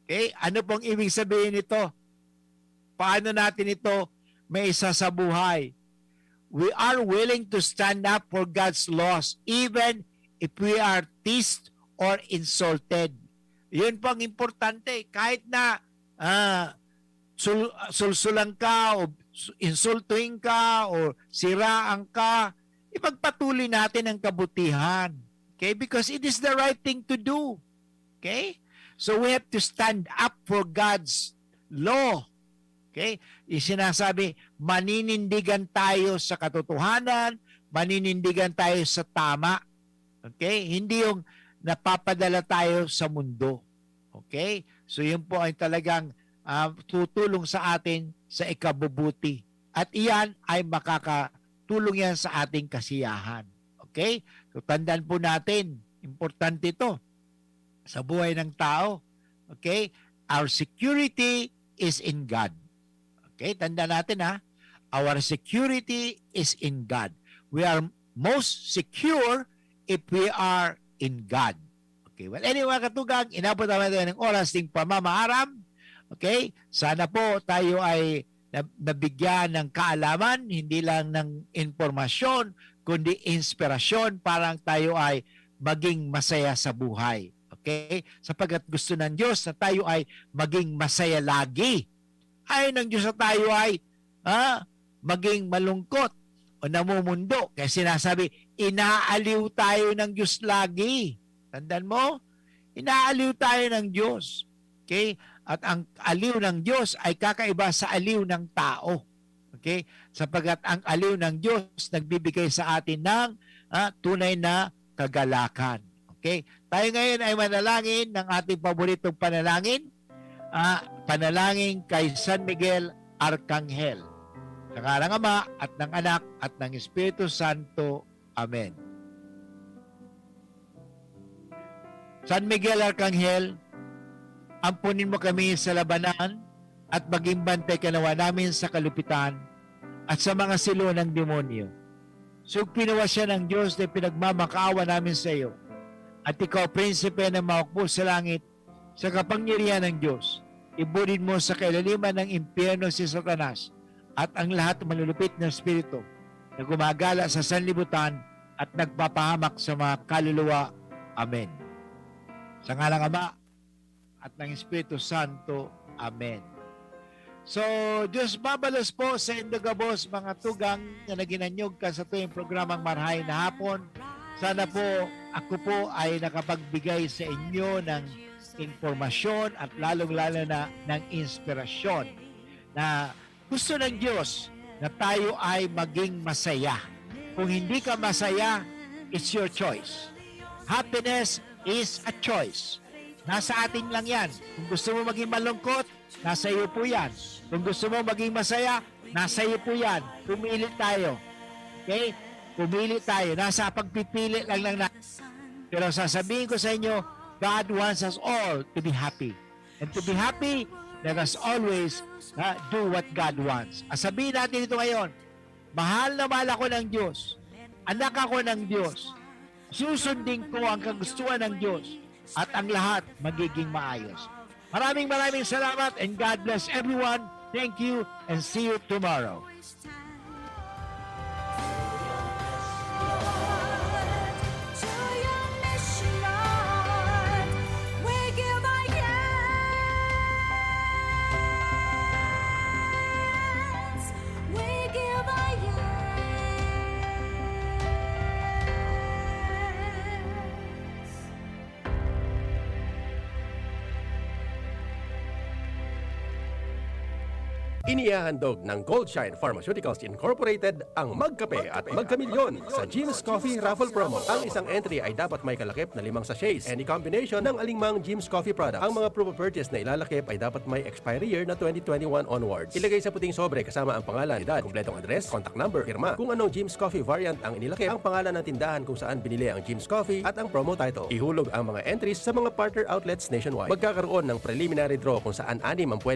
Okay? Ano pong ibig sabihin nito? Paano natin ito maisa sa buhay? We are willing to stand up for God's laws, even if we are teased or insulted. Yun po ang importante. Kahit na ah, sul- sulsulan ka o su- insultuhin ka o siraan ka, ipagpatuloy natin ang kabutihan. Okay? Because it is the right thing to do. Okay? So we have to stand up for God's law. Okay? Yung sinasabi, maninindigan tayo sa katotohanan, maninindigan tayo sa tama. Okay? Hindi yung napapadala tayo sa mundo. Okay? So yun po ay talagang ah, tutulong sa atin sa ikabubuti. At iyan ay makakatulong yan sa ating kasiyahan. Okay? So tandaan po natin, importante ito sa buhay ng tao. Okay? Our security is in God. Okay? Tandaan natin, ha. Our security is in God. We are most secure if we are in God. Okay, well, anyway, mga katugang, inabot naman tayo ng oras ng pamamaaram. Okay? Sana po tayo ay na-, nabigyan ng kaalaman, hindi lang ng impormasyon, kundi inspirasyon para tayo ay maging masaya sa buhay. Okay? Sapagkat gusto ng Diyos na tayo ay maging masaya lagi. Ayaw ng Diyos na tayo ay, ah, maging malungkot o namumundo. Kaya sinasabi, inaaliw tayo ng Diyos lagi. Tandaan mo? Inaaliw tayo ng Diyos. Okay? At ang aliw ng Diyos ay kakaiba sa aliw ng tao. Okay? Sapagkat ang aliw ng Diyos nagbibigay sa atin ng, ah, tunay na kagalakan. Okay? Tayo ngayon ay manalangin ng ating paboritong panalangin, ah, panalangin kay San Miguel Arkanghel. Sa ngaran ng Ama at ng Anak at ng Espiritu Santo. Amen. San Miguel Arkanghel, amponin mo kami sa labanan at maging bantay ka nawa namin sa kalupitan at sa mga silo ng demonyo. Sugpi nawa siya ng Diyos na pinagmamakaawa namin sa iyo. At ikaw, prinsipe na mahukbo sa langit, sa kapangyarihan ng Diyos, ibudid mo sa kailaliman ng impyerno si Satanas at ang lahat ng malulupit na espiritu na gumagala sa sanlibutan at nagpapahamak sa mga kaluluwa. Amen. Sa ngalan ng Ama at ng Espiritu Santo. Amen. So, Diyos mabalos po sa indo gabos, mga tugang na naginanyog ka sa tuyong programang Marhay na Hapon. Sana po, ako po ay nakapagbigay sa inyo ng impormasyon at lalong-lalo na ng inspirasyon na gusto ng Diyos na tayo ay maging masaya. Kung hindi ka masaya, it's your choice. Happiness is a choice. Nasa atin lang yan. Kung gusto mo maging malungkot, nasa iyo po yan. Kung gusto mo maging masaya, nasa iyo po yan. Pumili tayo. Okay? Pumili tayo. Nasa pagpipili lang ng na-, Pero sasabihin ko sa inyo, God wants us all to be happy. And to be happy, let us always, ha, do what God wants. At sabihin natin ito ngayon, "Mahal na mahal ako ng Diyos. Anak ako ng Diyos. Susundin ko ang kagustuhan ng Diyos at ang lahat magiging maayos." Maraming, maraming salamat and God bless everyone. Thank you and see you tomorrow. Inihahandog ng Goldshine Pharmaceuticals Incorporated ang Magkape at Magkamilyon sa Jim's Coffee Raffle Promo. Ang isang entry ay dapat may kalakip na limang sachets, any combination ng alingmang Jim's Coffee product. Ang mga proof of purchase na ilalakip ay dapat may expiry year na twenty twenty-one onwards. Ilagay sa puting sobre kasama ang pangalan, edad, kumpletong address, contact number, pirma. Kung anong Jim's Coffee variant ang inilakip, ang pangalan ng tindahan kung saan binili ang Jim's Coffee at ang promo title. Ihulog ang mga entries sa mga partner outlets nationwide. Magkakaroon ng preliminary draw kung saan anim ang pwede